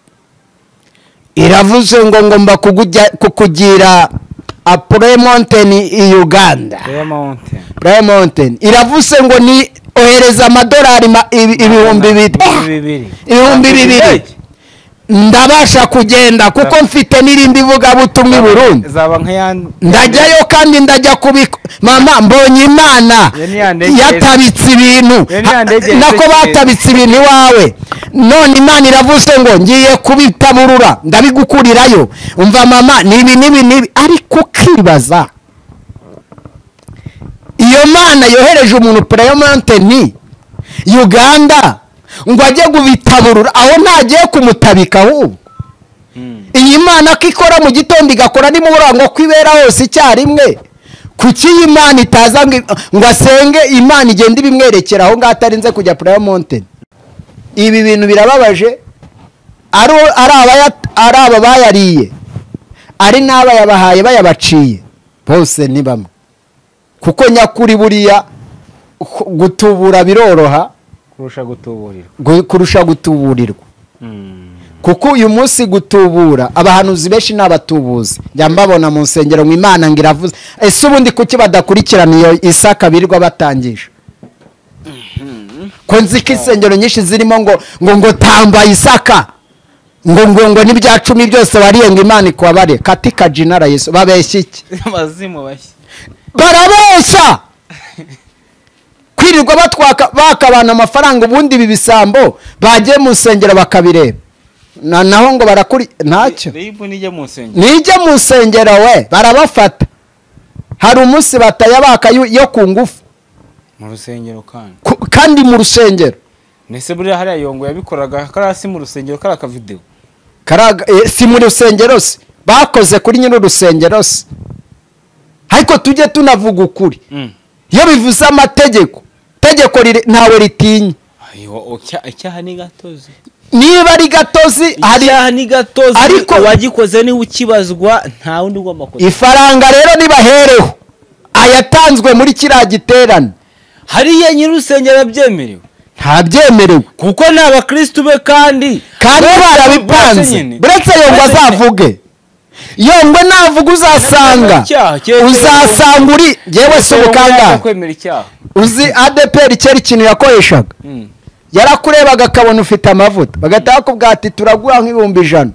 iravuze ngo ngomba kukugira a Prayer Mountain i Uganda. Prayer Mountain iravuze ngo ni ohereza amadolari 2000, ndabasha kugenda kuko mfite n'irindi vuga butumwa i Burundi, ndajyayo kandi ndajya kubiko. Mama mbonye Imana yatabitse ibintu, nako batabitse ibintu iwawe, none Imana iravuze ngo ngiye kubitaburura ndabigukurirayo. Umva mama nibi nibi nibi, ariko ukibaza iyo Mana yohereje umuntu Prayer Mountain Uganda ngo ajye kubitaburura, aho ntagiye kumutabika ahubwo. Iyi Mana ko ikora mu gitondo igakora nimugoroba ngo kwibera hose icyarimwe, kuki iyi Mana itaza ngo asenge Imana igenda ibimwerekera aho ngaho atarinze kujya Prayer Mountain? Ibi bintu birababaje, ari aba bayariye, ari n'abayabahaye bayabaciye, bose ni bamwe. Kuko nyakuri buriya gutubura biroroha kurusha gutuburirwa. Kuko uyu munsi gutubura abahanuzi benshi n'abatubuzi njya mbabona mu nsengero ngo Imana ngo iravuze. Ese ubundi kuki badakurikirana iyo Isaka birirwa batangisha? Ko nzi ko insengero nyinshi zirimo ngo ngo ngo tamba Isaka, Ngo ngo ngo n'ibya 10 byose wariye ngo Imana ikubabare katika jina la Yesu. Babeshya iki? Abazimu bashya barabeshya kwirirwa batwaka bakabana amafaranga. Ubundi ibi bisambo bagiye mu nsengero bakabireba naho ngo barakuri ntacyo. Nijya mu nsengero we barabafata. Hari umunsi batayabaka yo ku ngufu mu rusengero kandi mu rusengero. Nese buriya hariya Yongo yabikoraga karasi mu rusengero karaka video karaga si mu rusengero se bakoze kuri nyine urusengero se. Ariko tujye tunavuga ukuri. Iyo bivuze amategeko, tegeko ntawe ritinya. Icyaha ni gatozi. Niba ari gatozi hari icyaha ni gatozi, ariko wagikoze ni ukibazwa, nta wundi ugomba kuza. Ifaranga rero nibahereho ayatanzwe muri kiriya giterane hariya nyir'urusengero abyemerewe ntabyemerewe kuko ni abakristu be kandi barabipanze. Buretse Yongwe azavuge, Yongwe navuga uzasanga uri yewe se ubukanga uzi ADPR cyari ikintu yakoreshaga. Yarakurebaga akabona ufite amavuta bagahita bakubwira ati turaguha nk'100,000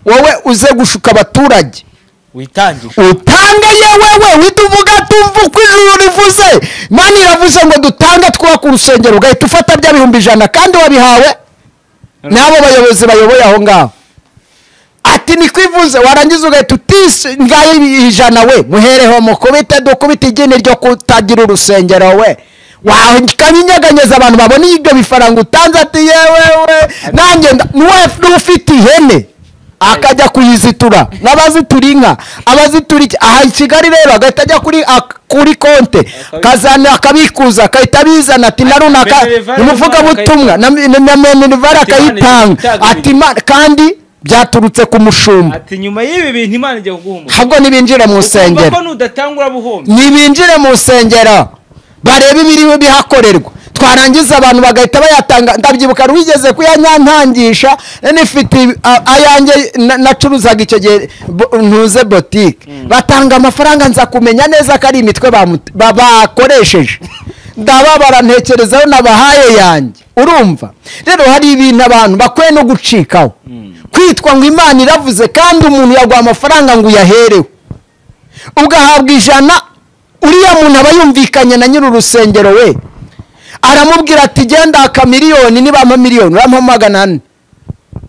wowe uze gushuka abaturage witangisha utange. Yewewe wituvuga tumva uko ijuru rivuze. Imana iravuze ngo dutange twubake urusengero, ugahita ufata bya 100,000 kandi wabihawe n'abo bayobozi bayoboye aho ngaho. Ati nikwivuze, warangiza ugahita utise ngaye 100 we muhereho mukubite dukubite igini ryo kutagira urusengero we wakanyinyeganyeza abantu babona ibyo bifaranga utanze. Ati yewewe nanjye n'ufite ihene akajya kuyizitura n'abazitura inka abazitura iki aha i Kigali rero agahita ajya kuri konte kazana akabikuza akahita abizana ati na runaka umuvugabutumwa na Minerval akayitanga ati kandi byaturutse ku mushumba. Ati nyuma y'ibi bintu Imana igiye kuguhumura. Ahubwo nibinjire mu nsengero, nibinjire mu nsengero barebe ibiriho bihakorerwa. Twarangiza abantu bagahita bayatanga. Ndabyibuka rwigeze kuyanyantangisha nifite ayanjye nacuruzaga icyo gihe ntuze boutique, batanga amafaranga nza kumenya neza ko ari imitwe bakoresheje. Ndababara ntekerezaho nabahaye yanjye. Urumva rero hari ibintu abantu bakwiye no gucikaho. Kwitwa ngo Imana iravuze kandi umuntu yaguha amafaranga ngo uyahereho ugahabwa 100, uriya muntu aba yumvikanye na nyiri urusengero we aramubwira ati genda aka miliyoni nibampa miliyoni urampa 400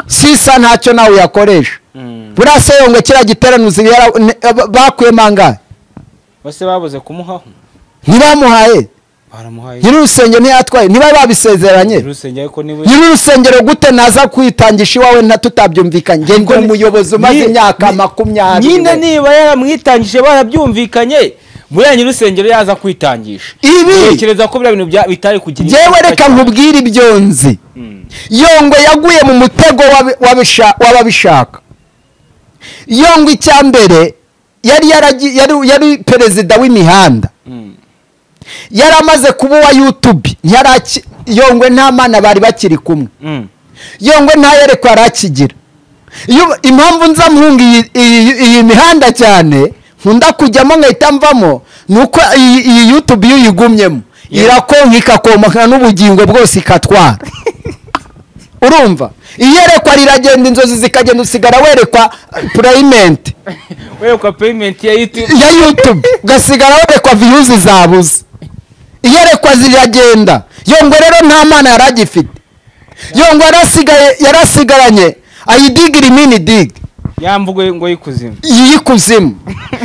sisa ntacyo nawe yakoresha. Buriya se Yongwe kiriya giteranuzi bakuyemo angahe? Bose babuze kumuhaho, ntibamuhaye. Nyiri urusengero ntiyatwaye, niba babisezeranye. Nyiri urusengero gute naza kwitangisha iwawe tutabyumvikanye? Nge ndi umuyobozi umaze imyaka 20. Nyine niba yaramwitangije barabyumvikanye, buriya nyir'urusengero yaza kwitangisha. Ibi ntekereza ko biriya bintu bitari kugira. Yewe reka nkubwire ibyo nzi. Yongwe yaguye mu mutego w'ababishaka. Yongwe icya mbere yari perezida w'imihanda, yaramaze kuba uwa YouTube. Yongwe nta mana bari bakiri kumwe. Yongwe nta yerekwa yarakigira. Impamvu nza mpunga iyi mihanda cyane nkunda kujyamo nkahita mvamo nuko iyi YouTube iyo uyigumyemo irakonka ikakomaka n'ubugingo bwose ikatwara. Urumva iyerekwa riragenda, inzozi zikagenda, usigara werekwa payment, werekwa payment ya YouTube, ya YouTube ugasigara werekwa views zabuze. Iyerekwa ziragenda. Yongwe rero nta mana yaragifite. Yongwe yarasigaranye ayidigira mini dig yamvugo ngo yikuzimu yikuzimu.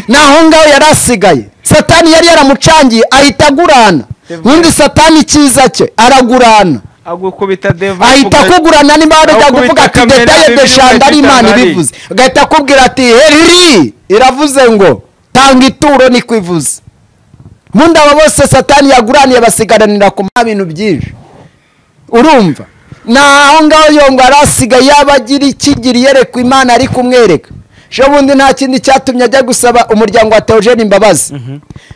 Naho ngaho yarasigaye. Satani yari yaramucangiye ahita agurana. Undi Satani cyiza cye aragurana, agukubita deva ahita akugurana. Niba arajya kuvuga ati detaye de shanda Imana ibivuze, agahita akubwira ati heri iravuze ngo tanga ituro nikwivuze. Mundi abo bose Satani yaguraniye basigaranira ku bintu byinshi. Urumva naho ngaho Yongwe arasigaye yabagira ikigira yerekwa Imana ari kumwereka. Bundi nta kindi cyatumye ajya gusaba umuryango wa Theogene imbabazi,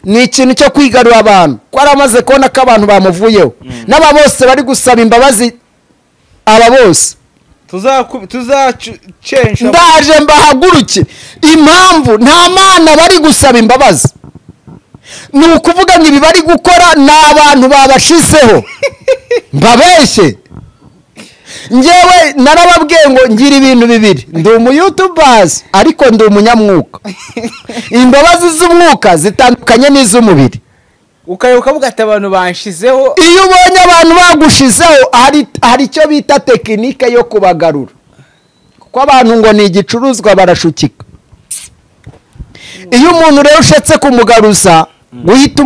ni ikintu cyo kwigarura abantu ko aramaze kubona ko abantu bamuvuyeho. N'aba bose bari gusaba imbabazi, aba bose tuzacensha ndaje mbahaguruke. Impamvu nta mana bari gusaba imbabazi ni ukuvuga ngo ibi bari gukora ni abantu babashizeho mbabeshye. Njyewe narababwiye ngo ngira ibintu bibiri, ndi umuyutubers ariko ndi umunyamwuka. Imbabazi z'umwuka zitandukanye n'iz'umubiri. Ukayoka ukavuga ati abantu banshizeho. Iyo ubonye abantu bagushizeho hari icyo bita tekinike yo kubagarura, kuko abantu ngo ni igicuruzwa barashukika. Iyo umuntu rero ushatse kumugaruza guhita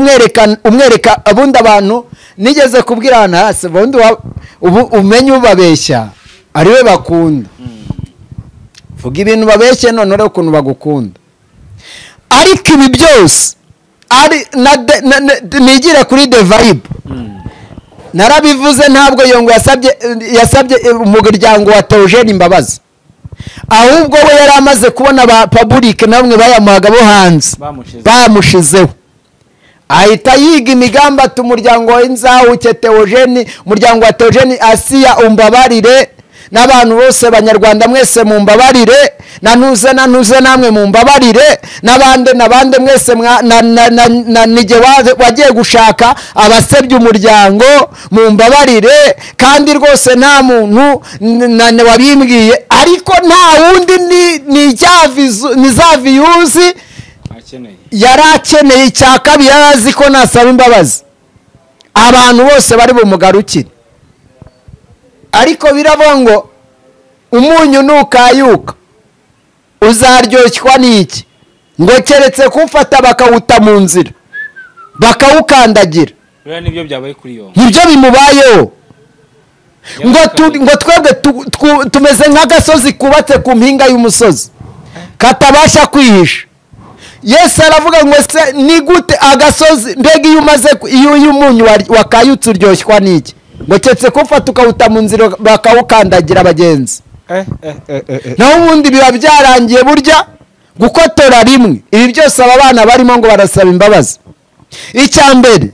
umwereka abundi abantu nigeze kubwira ahantu hasi ubundi ubu umenye ubabeshya ariwe bakunda. Vuga ibintu babeshye none urebe ukuntu bagukunda. Ariko ibi byose ari nigire kuri The Vibe. Narabivuze ntabwo Yongwe yasabye umuryango wa Theogene imbabazi, ahubwo we yari amaze kubona ba public namwe bayamuhaga bo hanze bamushizeho, ahita yiga imigambi ati umuryango w'inzahuke Theogene, umuryango wa Theogene Asiya umbabarire, n'abantu bose banyarwanda mwese mumbabarire, nanuze namwe mumbabarire, n'abande mwese na nige wagiye gushaka abasebye umuryango mumbabarire, kandi rwose nta muntu wabimbwiye, ariko nta wundi ni za viyuzi yari akeneye. Icya kabiri yari azi ko nasaba imbabazi abantu bose bari bumugarukire. Ariko biravuga ngo umunyu nukayuka uzaryoshwa n'iki? Ngo keretse kumfata bakawuta mu nzira bakawukandagira. Nibyo byabaye kuri yo, nibyo bimubayeho. Ngo twebwe tumeze nk'agasozi kubatse ku mpinga y'umusozi katabasha kwihisha. Yesu aravuga ngo se ni gute agasozi, mbega iyo umaze iyo umunyu wakayutse uryoshwa n'iki? Ngo keretse kumfata ukawuta mu nzira bakawukandagira abagenzi. Naho ubundi biba byarangiye burya gukotora rimwe. Ibi byose aba bana barimo ngo barasaba imbabazi. Icya mbere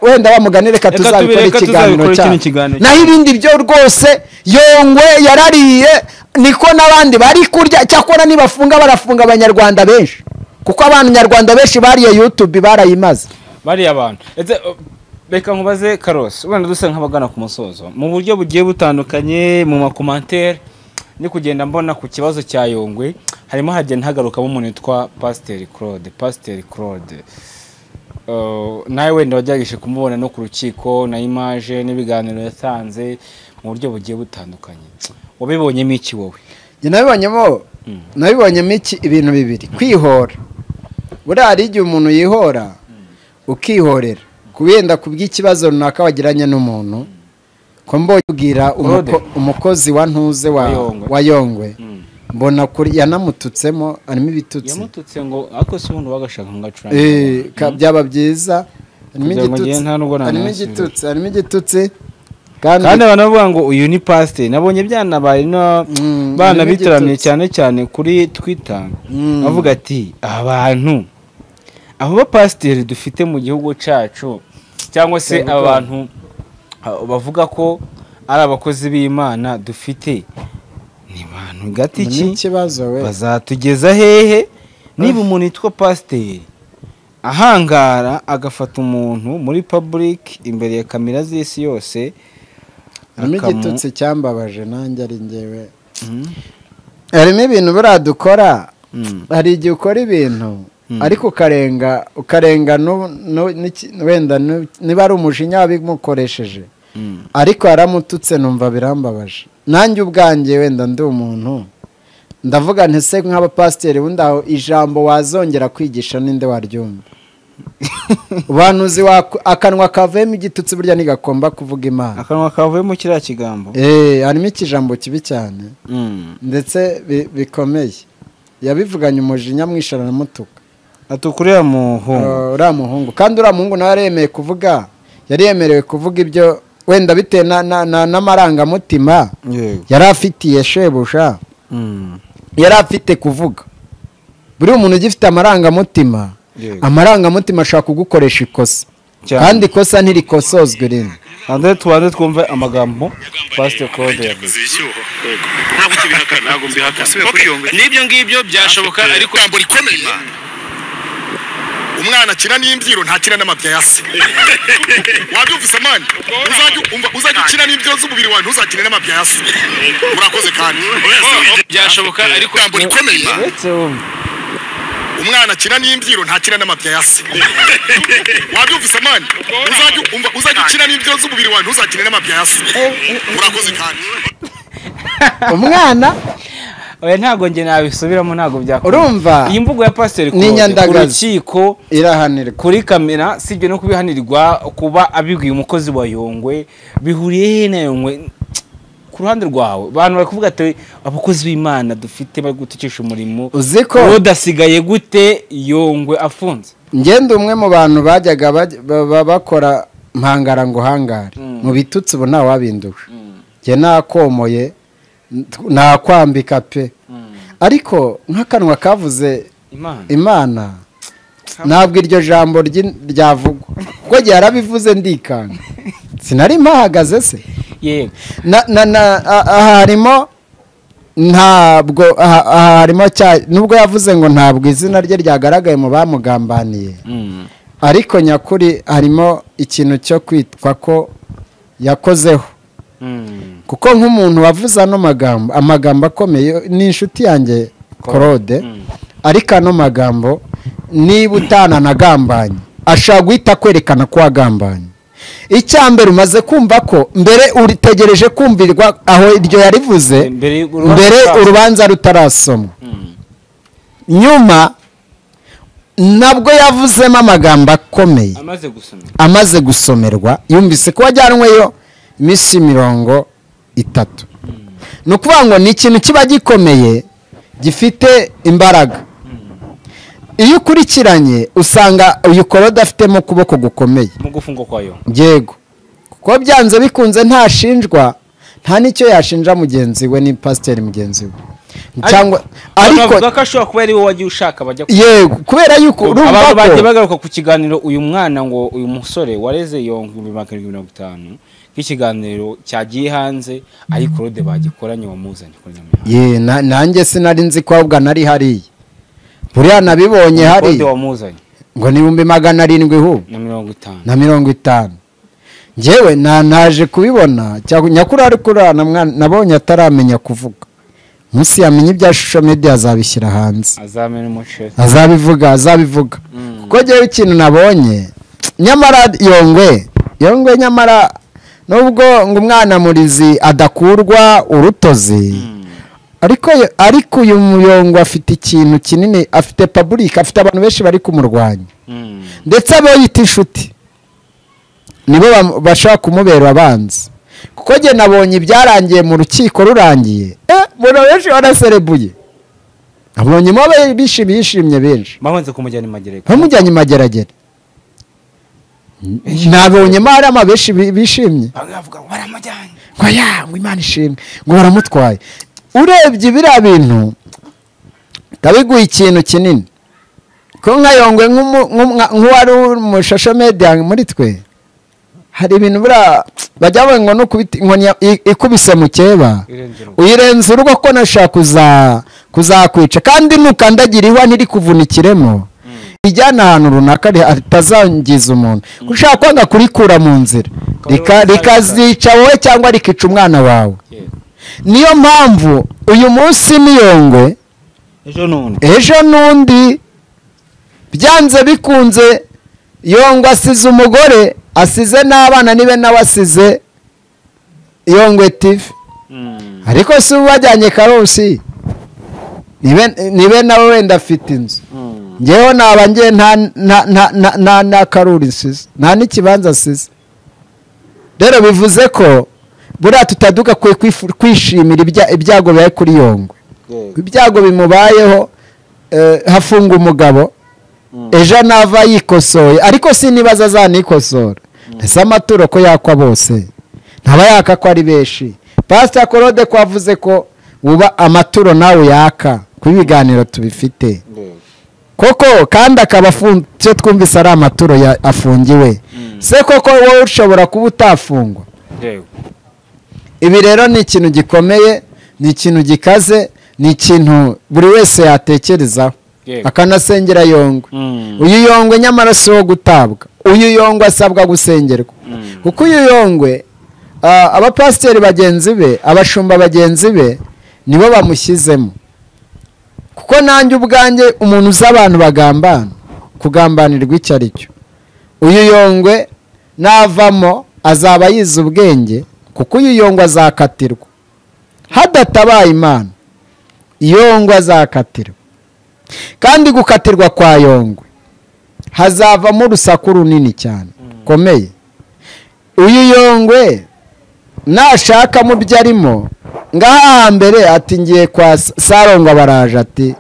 wenda bamuganire, reka tuzabikora ikiganiro cyacu. Naho ibindi byo rwose Yongwe yarariye, niko n'abandi bari kurya. Cyakora nibafunga barafunga abanyarwanda benshi, kuko abanyarwanda benshi bariye YouTube barayimaze bariye abantu. Reka nkubaze Karos, wenda dusa nk'abagana ku musozo mu buryo bugiye butandukanye mu makomantere ni kugenda mbona ku kibazo cya Yongwe harimo hagenda hagarukamo umuntu witwa Pasteur Claude. Pasteur Claude nawe wenda wagerageje kumubona no ku rukiko na image n'ibiganiro yatanze mu buryo bugiye butandukanye, wabibonyemo iki wowe? Njye nabibonyemo iki ibintu bibiri. Kwihora, buriya hari igihe umuntu yihora ukihorera kubenda kubw'ikibazo runaka wagiranye n'umuntu. Ko mbobwira umukozi wa ntuze wa Yongwe, mbona kuri yanamututsemo arimo ibitutsi, yamututse ngo ako se umuntu bagashaka ngacuranga byaba byiza, harimo igitutsi kandi abantu bavuga ngo uyu ni pasteur. Nabonye byanabaye no bana biteraniye cyane cyane kuri Twitter bavuga ati abantu abo bapasiteri dufite mu gihugu cyacu, cyangwa se abantu bavuga ko ari abakozi b'Imana dufite, ni bantu gatiki bazatugeza hehe? Niba umuntu yitwa pasiteri ahangara agafata umuntu muri public imbere ya kamera z'isi yose, harimo igitutsi cyambabaje nanjye ari njyewe. Harimo ibintu buriya dukora, hari igihe ukora ibintu ariko ukarenga wenda niba ari umujinya wabimukoresheje, ariko yaramututse numva birambabaje. Nanjye ubwanjye wenda ndi umuntu ndavuga nti se nk'abapasiteri bundi aho ijambo wazongera kwigisha ninde waryumva? Ubuhanuzi akanwa kavuyemo igitutsi burya ntigakomba kuvuga Imana. Akanwa kavuyemo kiriya kigambo harimo ikijambo kibi cyane ndetse bikomeye. Yabivuganye umujinya mwishara na mutuka atukuriya muhungu, uriya muhungu. Kandi uriya muhungu nawe yaremeye kuvuga, yari yemerewe kuvuga ibyo wenda bitewe n'amarangamutima yari afitiye shebuja, yari afite kuvuga. Buri umuntu ugifite amarangamutima, amarangamutima ashaka kugukoresha ikosa, kandi ikosa ntirikosozwe rimwe. Ande tubanze twumve amagambo Pastor Claude yavuze. Ntabwo kibihakana, ntabwo mbihakana. N'ibyo ngibyo byashoboka, ariko jambo rikomeye. Umwana akina n'imbyiro, ntakina n'amabya ya se. Wabyumvise mani? Uzajya ukina n'imbyiro z'umubiri wawe, ntuzakine n'amabya ya se. Murakoze kandi. Byashoboka ariko Ijambo rikomeye. Uretse wumve. Umwana akina n'imbyiro, ntakina n'amabya ya se. Wabyumvise mani? Uzajya ukina n'imbyiro z'umubiri wawe, ntuzakine n'amabya ya se. Murakoze kandi. Umwana. Oya, ntabwo njye nabisubiramo, ntabwo byakunda. Urumva? Iyi mvugo ya Pasiteri Ni Claude ku nyandagazi. rukiko, Irahanirwa. kuri kamera, sibyo no kubihanirwa, kuba abibwiye umukozi wa Yongwe bihuriye he na Yongwe? Ku ruhande rwawe, abantu bari kuvuga ati abakozi b'Imana dufite bari gutukisha umurimo. Uzi ko Claude asigaye gute Yongwe afunze? Ngenda umwe mu bantu bajyaga bakora mpangara ngo hangare mu bitutsi, ubu ntawabindusha. Njye nakomoye, nakwambika pe, ariko nk'akanwa kavuze Imana. Imana, ntabwo iryo jambo ryavugwa, kuko gihe yarabivuze ndikanga, sinari mpahagaze se? Yego. Na na na aha harimo, ntabwo aha harimo cya, nubwo yavuze ngo ntabwo izina rye ryagaragaye mu bamugambaniye, ariko nyakuri harimo ikintu cyo kwitwa ko yakozeho, kuko nk'umuntu wavuze ano magambo, amagambo akomeye, ni inshuti yanjye Claude, ariko ano magambo, niba utananagambanye, ashobora guhita kwerekana ko wagambanye. Icya mbere, umaze kumva ko mbere uritegereje kumvirwa aho iryo yarivuze Mbere urubanza mbere rutarasomwa. Urubanza rutarasomwa. Nyuma nabwo yavuzemo amagambo akomeye. Amaze gusoma. Amaze gusomerwa, yumvise ko wajyanweyo iminsi 30. Ni ukuvuga ngo ni ikintu kiba gikomeye, gifite imbaraga. Iyo ukurikiranye usanga uyu Claude afitemo ukuboko gukomeye mu gufungwa kwayo. Yego, kuko byanze bikunze ntashinjwa, nta n'icyo yashinja mugenzi we, ni pasiteri mugenzi we cyangwa, ariko bavuga ko ashobora kuba ari wowe wagiye ushaka bajya Yego, kubera yuko urumva abantu bagiye ko bagaruka ku kiganiro uyu mwana, ngo uyu musore wareze Yongwe 750,000, k'ikiganiro cyagiye hanze ari Claude bagikoranye wamuzanye kuri Nyamirambo. Ye, nanjye sinari nzi ko ahubwo nari hariya, buriya nabibonye Claude hariya. Wamuzanye. Ngo ni 700,000 hubwo. Na 50. Na 50. Njyewe na naje kubibona cyangwa nyakuri, ariko uriya nabonye ataramenya kuvuga. Munsi yamenye ibya social media azabishyira hanze. Azamena umuceri. Azabivuga, azabivuga, kuko njyewe ikintu nabonye, nyamara Yongwe, Yongwe, nyamara nubwo ngo umwana murizi adakurwa urutozi, ariko uyu muyongwe afite ikintu kinini, afite public, afite abantu benshi bari kumurwanya, ndetse abo yita inshuti nibo bashobora kumubera abanzi, kuko njye nabonye ibyarangiye mu rukiko rurangiye, mbona benshi baraserebuye, nabonyemo bishimye, yishimye benshi. Bamaze kumujyana i Mageragere. Bamujyanye i Mageragere, nabonyemo hari ama benshi bishimye. Bamwe bavuga ngo baramujyanye. Ngo ya, ngo Imana ishimwe, ngo baramutwaye. Urebye biriya bintu ndabiguha ikintu kinini, ko nka Yongwe, nk'uwari mu social media muri twe, hari ibintu buriya bajya bavuga ngo nukubita inkoni ikubise mu keba Irenze urugo. Uyirenza urugo, ko nashaka kuzakwica, kandi nukandagira ihwa ntirikuvunikiremo ijyana ahantu runaka ritazangiza umuntu, ushaka kwanga kurikura mu nzira rikazica wowe cyangwa rikica umwana wawe. Niyo mpamvu uyu munsi ni Yongwe, Ejo n'undi. Ejo n'undi, byanze bikunze. Yongwe asize umugore, asize n'abana, nibe nawe asize Yongwe TV. Ariko si ubu bajyanye Karusi, nibe nawe wenda afite inzu, ngewe naba ngiye nta karuri nsize, nta n'ikibanza asize. Rero bivuze ko buriya tutadugakwiye kwishimira ibyago bibaye kuri Yongwe. Ibyago bimubayeho, hafunga umugabo, ejo nava yikosoye, ariko sinibaza azanikosora. Ese amaturo ko yakwa bose, ntaba yaka ko ari benshi? Pasita Claude ko avuze ko wuba amaturo, nawe yaka ku ibiganiro tubifite koko, kandi akaba icyo twumvise ari amaturo afungiwe se koko, wowe ushobora kuba utafungwa? Ibi rero ni ikintu gikomeye, ni ikintu gikaze, ni ikintu buri wese yatekerezaho. Akanasengera Yongwe. Uyu Yongwe nyamara si wo gutabwa, uyu Yongwe asabwa gusengerwa, kuko uyu Yongwe abapasiteri bagenzi be, abashumba bagenzi be nibo bamushyizemo. Kuko nanjye ubwanjye umuntu uzi abantu bagambana, kugambanirwa icyo ari cyo, uyu Yongwe navamo azaba yize ubwenge, kuko uyu Yongwe azakatirwa hadatabaye Imana. Yongwe azakatirwa, kandi gukatirwa kwa Yongwe hazavamo urusaku runini cyane komeye. Uyu Yongwe nashaka mu byo arimo, ngaha hambere ati ngiye kwa Sarongo, baraje ati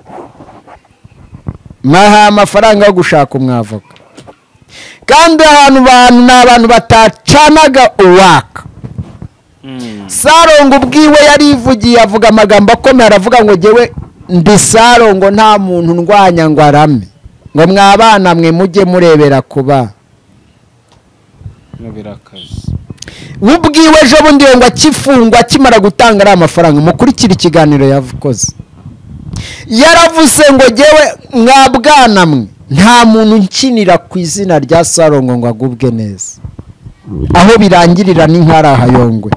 maha amafaranga yo gushaka umwavoka. Kandi ahantu bantu ni abantu batacanaga uwaka. Sarongo ubwiwe yarivugiye avuga amagambo akomeye, aravuga ngo jyewe ndi Sarongo nta muntu ndwanya ngo arame, ngo mwabana mwe mujye murebera kuba. Ubwiwe ejo bundi ngo akifungwa akimara gutanga ari amafaranga, mukurikira ikiganiro yavukoze, yaravuze ngo jyewe mwabwana mwe nta muntu nkinira ku izina rya Sarongo ngo agubwe neza, aho birangirira ni nk'araha Yongwe.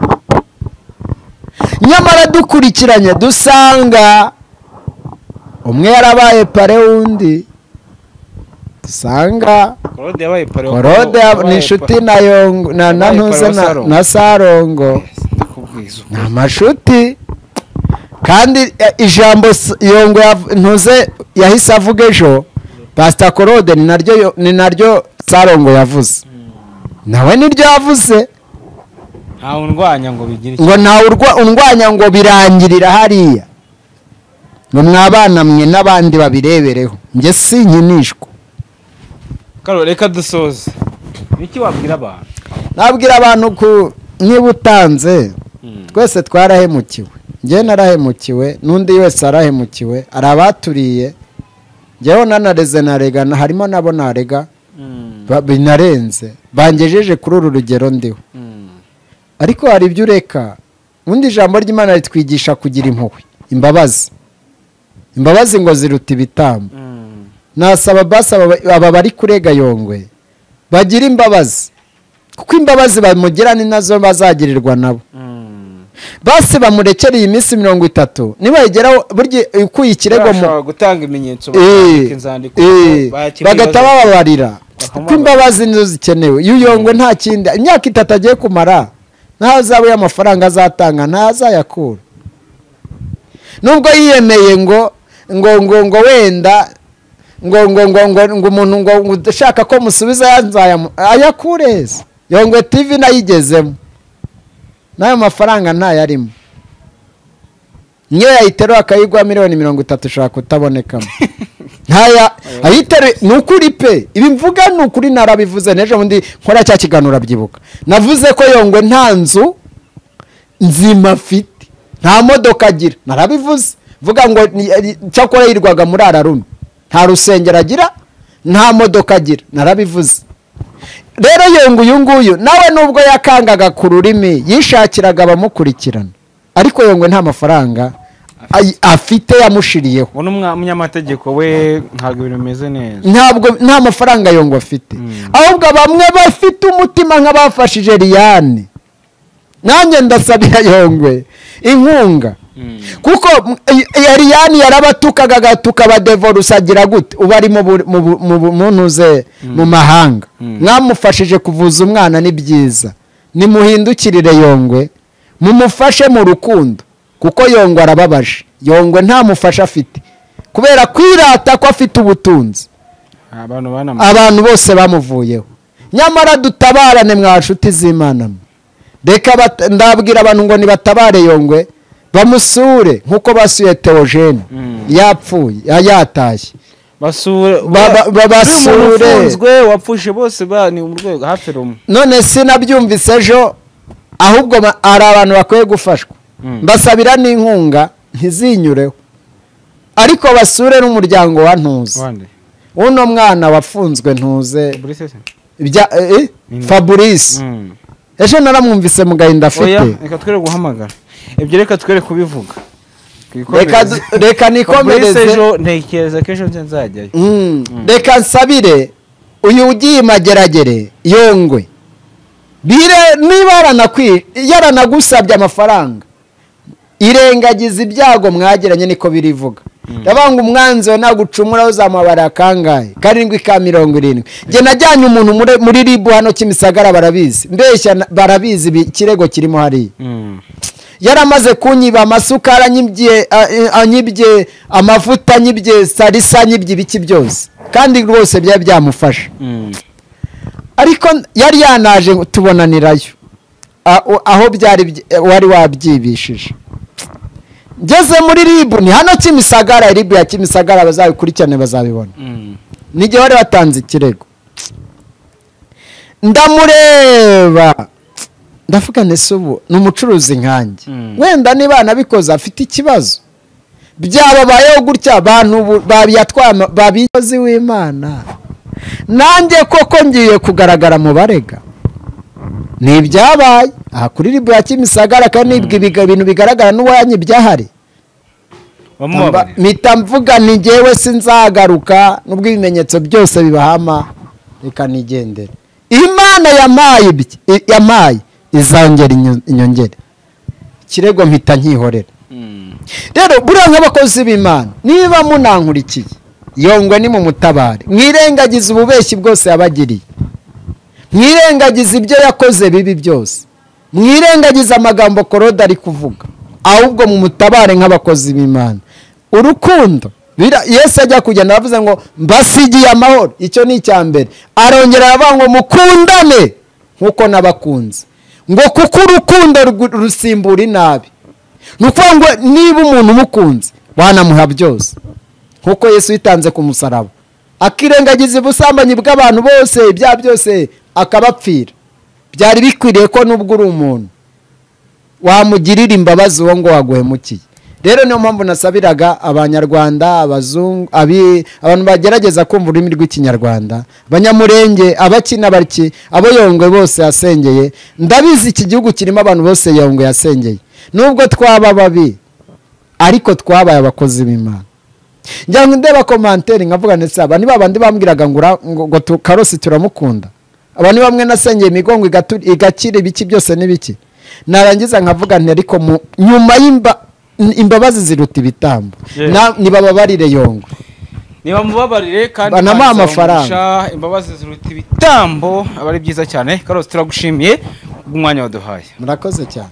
Nyamara dukurikiranye dusanga umwe yarabaye pare undi, dusanga Korode ni inshuti na Yongwe na Ntuze na Sarongo, ni amashuti. Kandi ijambo Yongwe Ntuze yahise avuga ejo, Pastor Korode ni naryo Sarongo yavuze, nawe niryo yavuze. Ngo ntawe undwanya ngo birangirira hariya, ngo mwabana mwe n'abandi babirebereho, njye sinkinishwa. Karo reka dusoze, iki wabwira abantu? Nabwira abantu ko niba utanze, twese twarahemukiwe, njye narahemukiwe n'undi wese arahemukiwe, ari abaturiye, njyewe nanareze narega, harimo nabo narega binarenze, bangejeje kuri uru rugero ndiho. Ariko hari ibyo ureka. Undi ijambo ry'Imana ritwigisha kugira impuhwe, imbabazi. Imbabazi ngo ziruta ibitambo. Nasaba basaba aba bari kurega Yongwe bagira imbabazi, kuko imbabazi bamugira ni nazo bazagirirwa nabo. Basi bamurekera iyi minsi 30, nibayigeraho burya ukuye ikirego mu gutanga ibimenyetso inzandiko bagata bababarira, kuko imbabazi nizo zikenewe. Iyo Yongwe nta kindi, imyaka 3 agiye kumara ntazaba y'amafaranga azatanga ntazayakura, nubwo yiyemeye ngo ngo ngo ngo wenda ngo ngo ngo ngo ngo umuntu ngo ushaka ko musubiza ayakureza. Yongwe TV nayigezemo nayo mafaranga ntayarimo, niyo yayiterura akayigwa miliyoni 30 ushaka kutabonekamo. Ntaya ayitere nukuri pe, ibi mvuga nukuri narabivuze nejo bundi nkora cya kiganura byibuka, navuze ko Yongwe nta nzu nzima afite, nta modoka agira, narabivuze vuga ngo cyakora yirwaga muri Ararume, nta rusengero agira, nta modoka agira, narabivuze. Rero Yongwe uyu nguyu nawe nubwo yakangaga ku rurimi yishakiraga abamukurikirana, ariko Yongwe nta mafaranga afite yamushiriyeho. Uno munyamategeko we ntabwo ibintu bimeze neza, ntabwo nta mafaranga Yongwe afite. Ahubwo bamwe bafite umutima nk'abafashije Liliane, nanjye ndasabira Yongwe inkunga, kuko Liliane yarabatukaga agatuka abadevoruse agira gute, uba ari mu ntuze mu mahanga, mwamufashije kuvuza umwana ni byiza, nimuhindukirire Yongwe mumufashe mu rukundo, kuko Yongwe arababaje. Yongwe nta mufasha afite kubera kwirata ko afite ubutunzi, abantu bose bamuvuyeho. Nyamara dutabarane mwa nshuti z'Imana, reka ndabwira abantu ngo nibatabare Yongwe bamusure nkuko basuye Theogene yapfuye yatashye, basure basure wapfushe bose bani mu rwego hafi rumwe. None sinabyumvise ejo, ahubwo ari abantu bakwiye gufashwa, mbasabira n'inkunga ntizinyureho, ariko basure n'umuryango wa Ntuze, uno mwana wafunzwe Ntuze Fabrice, ejo naramwumvise mu gahinda afite. Reka twere guhamagara ibyo, reka twere kubivuga. Reka nikomereze ejo, ntekereza ko ejo nzajyayo. Reka nsabire uyu ugiye Mageragere Yongwe, bire niba yaranagusabye amafaranga, irengagiza ibyago mwagiranye, niko birivuga. Ndabanga umwanzi we nagucumura uzamuhabara kangahe? 7 ka 70. Njye najyanye umuntu muri RIB hano Kimisagara, barabizi, mbeshya barabizi, ikirego kirimo hariya. Yaramaze kunyiba amasukari, anyibye amavuta, anyibye salisa, anyibye ibiki byose, kandi rwose byari byamufasha. Ariko yari yanaje tubonanirayo aho byari wari wabyibishije. Ngeze muri RIB, ni hano Kimisagara, RIB ya Kimisagara bazabikurikirane bazabibona. N'igihe wari watanze ikirego, ndamureba ndavuga nese ubu ni umucuruzi nkanjye, wenda niba nabikoze afite ikibazo, byababayeho gutya abantu babiyatwaye babikoze w'Imana, nanjye koko ngiye kugaragara mu barega. Ni ibyabaye aha kuri RIB ya Kimisagara, kandi ibintu bigaragara n'uwanyibye byahari. Mpita mvuga ni njyewe sinzagaruka, nubwo ibimenyetso byose bibahama, reka nigendere. Imana yamaye izongera inyongere, ikirego mpita nkihorera. Rero buriya nk'abakozi b'Imana, niba munankurikiye Yongwe ni mu mutabare, mwirengagize ububeshyi bwose yabagiriye, mwirengagize ibyo yakoze bibi byose, mwirengagize amagambo Korode ari kuvuga, ahubwo mu mutabare nk'abakozi b'Imana. Urukundo Yesu ajya kugenda aravuze ngo mbasigiye amahoro, icyo ni icya mbere. Arongera aravuga ngo mukundane nkuko nabakunze, ngo kuko urukundo rusimbura inabi. Ni ukuvuga ngo niba umuntu umukunze wanamuha byose, nkuko Yesu yitanze ku musaraba akirengagiza ubusambanyi bw'abantu bose, ibyaha byose akabapfira. Byari bikwiriye ko nubwo uri umuntu wamugirira imbabazi uwo ngo waguhemukiye. Rero niyo mpamvu nasabiraga abanyarwanda, abazungu, abantu bagerageza kumva ururimi rw'ikinyarwanda, abanyamurenge, abakina bariki, abo Yongwe bose yasengeye. Ndabizi iki gihugu kirimo abantu bose Yongwe yasengeye, nubwo twaba babi ariko twabaye abakozi b'Imana. Njya ndeba commentaire nkavuga ndetse aba ni babandi bambwiraga ngo Karosi turamukunda, aba ni bamwe nasengeye imigongo igakira ibiki byose n'ibiki, narangiza nkavuga nti ariko nyuma imbabazi ziruta ibitambo. Nibababarire Yongwe, nibamubabarire kandi banamuha amafaranga. Imbabazi ziruta ibitambo aba ari byiza cyane. Karosi turagushimiye umwanya waduhaye, murakoze cyane.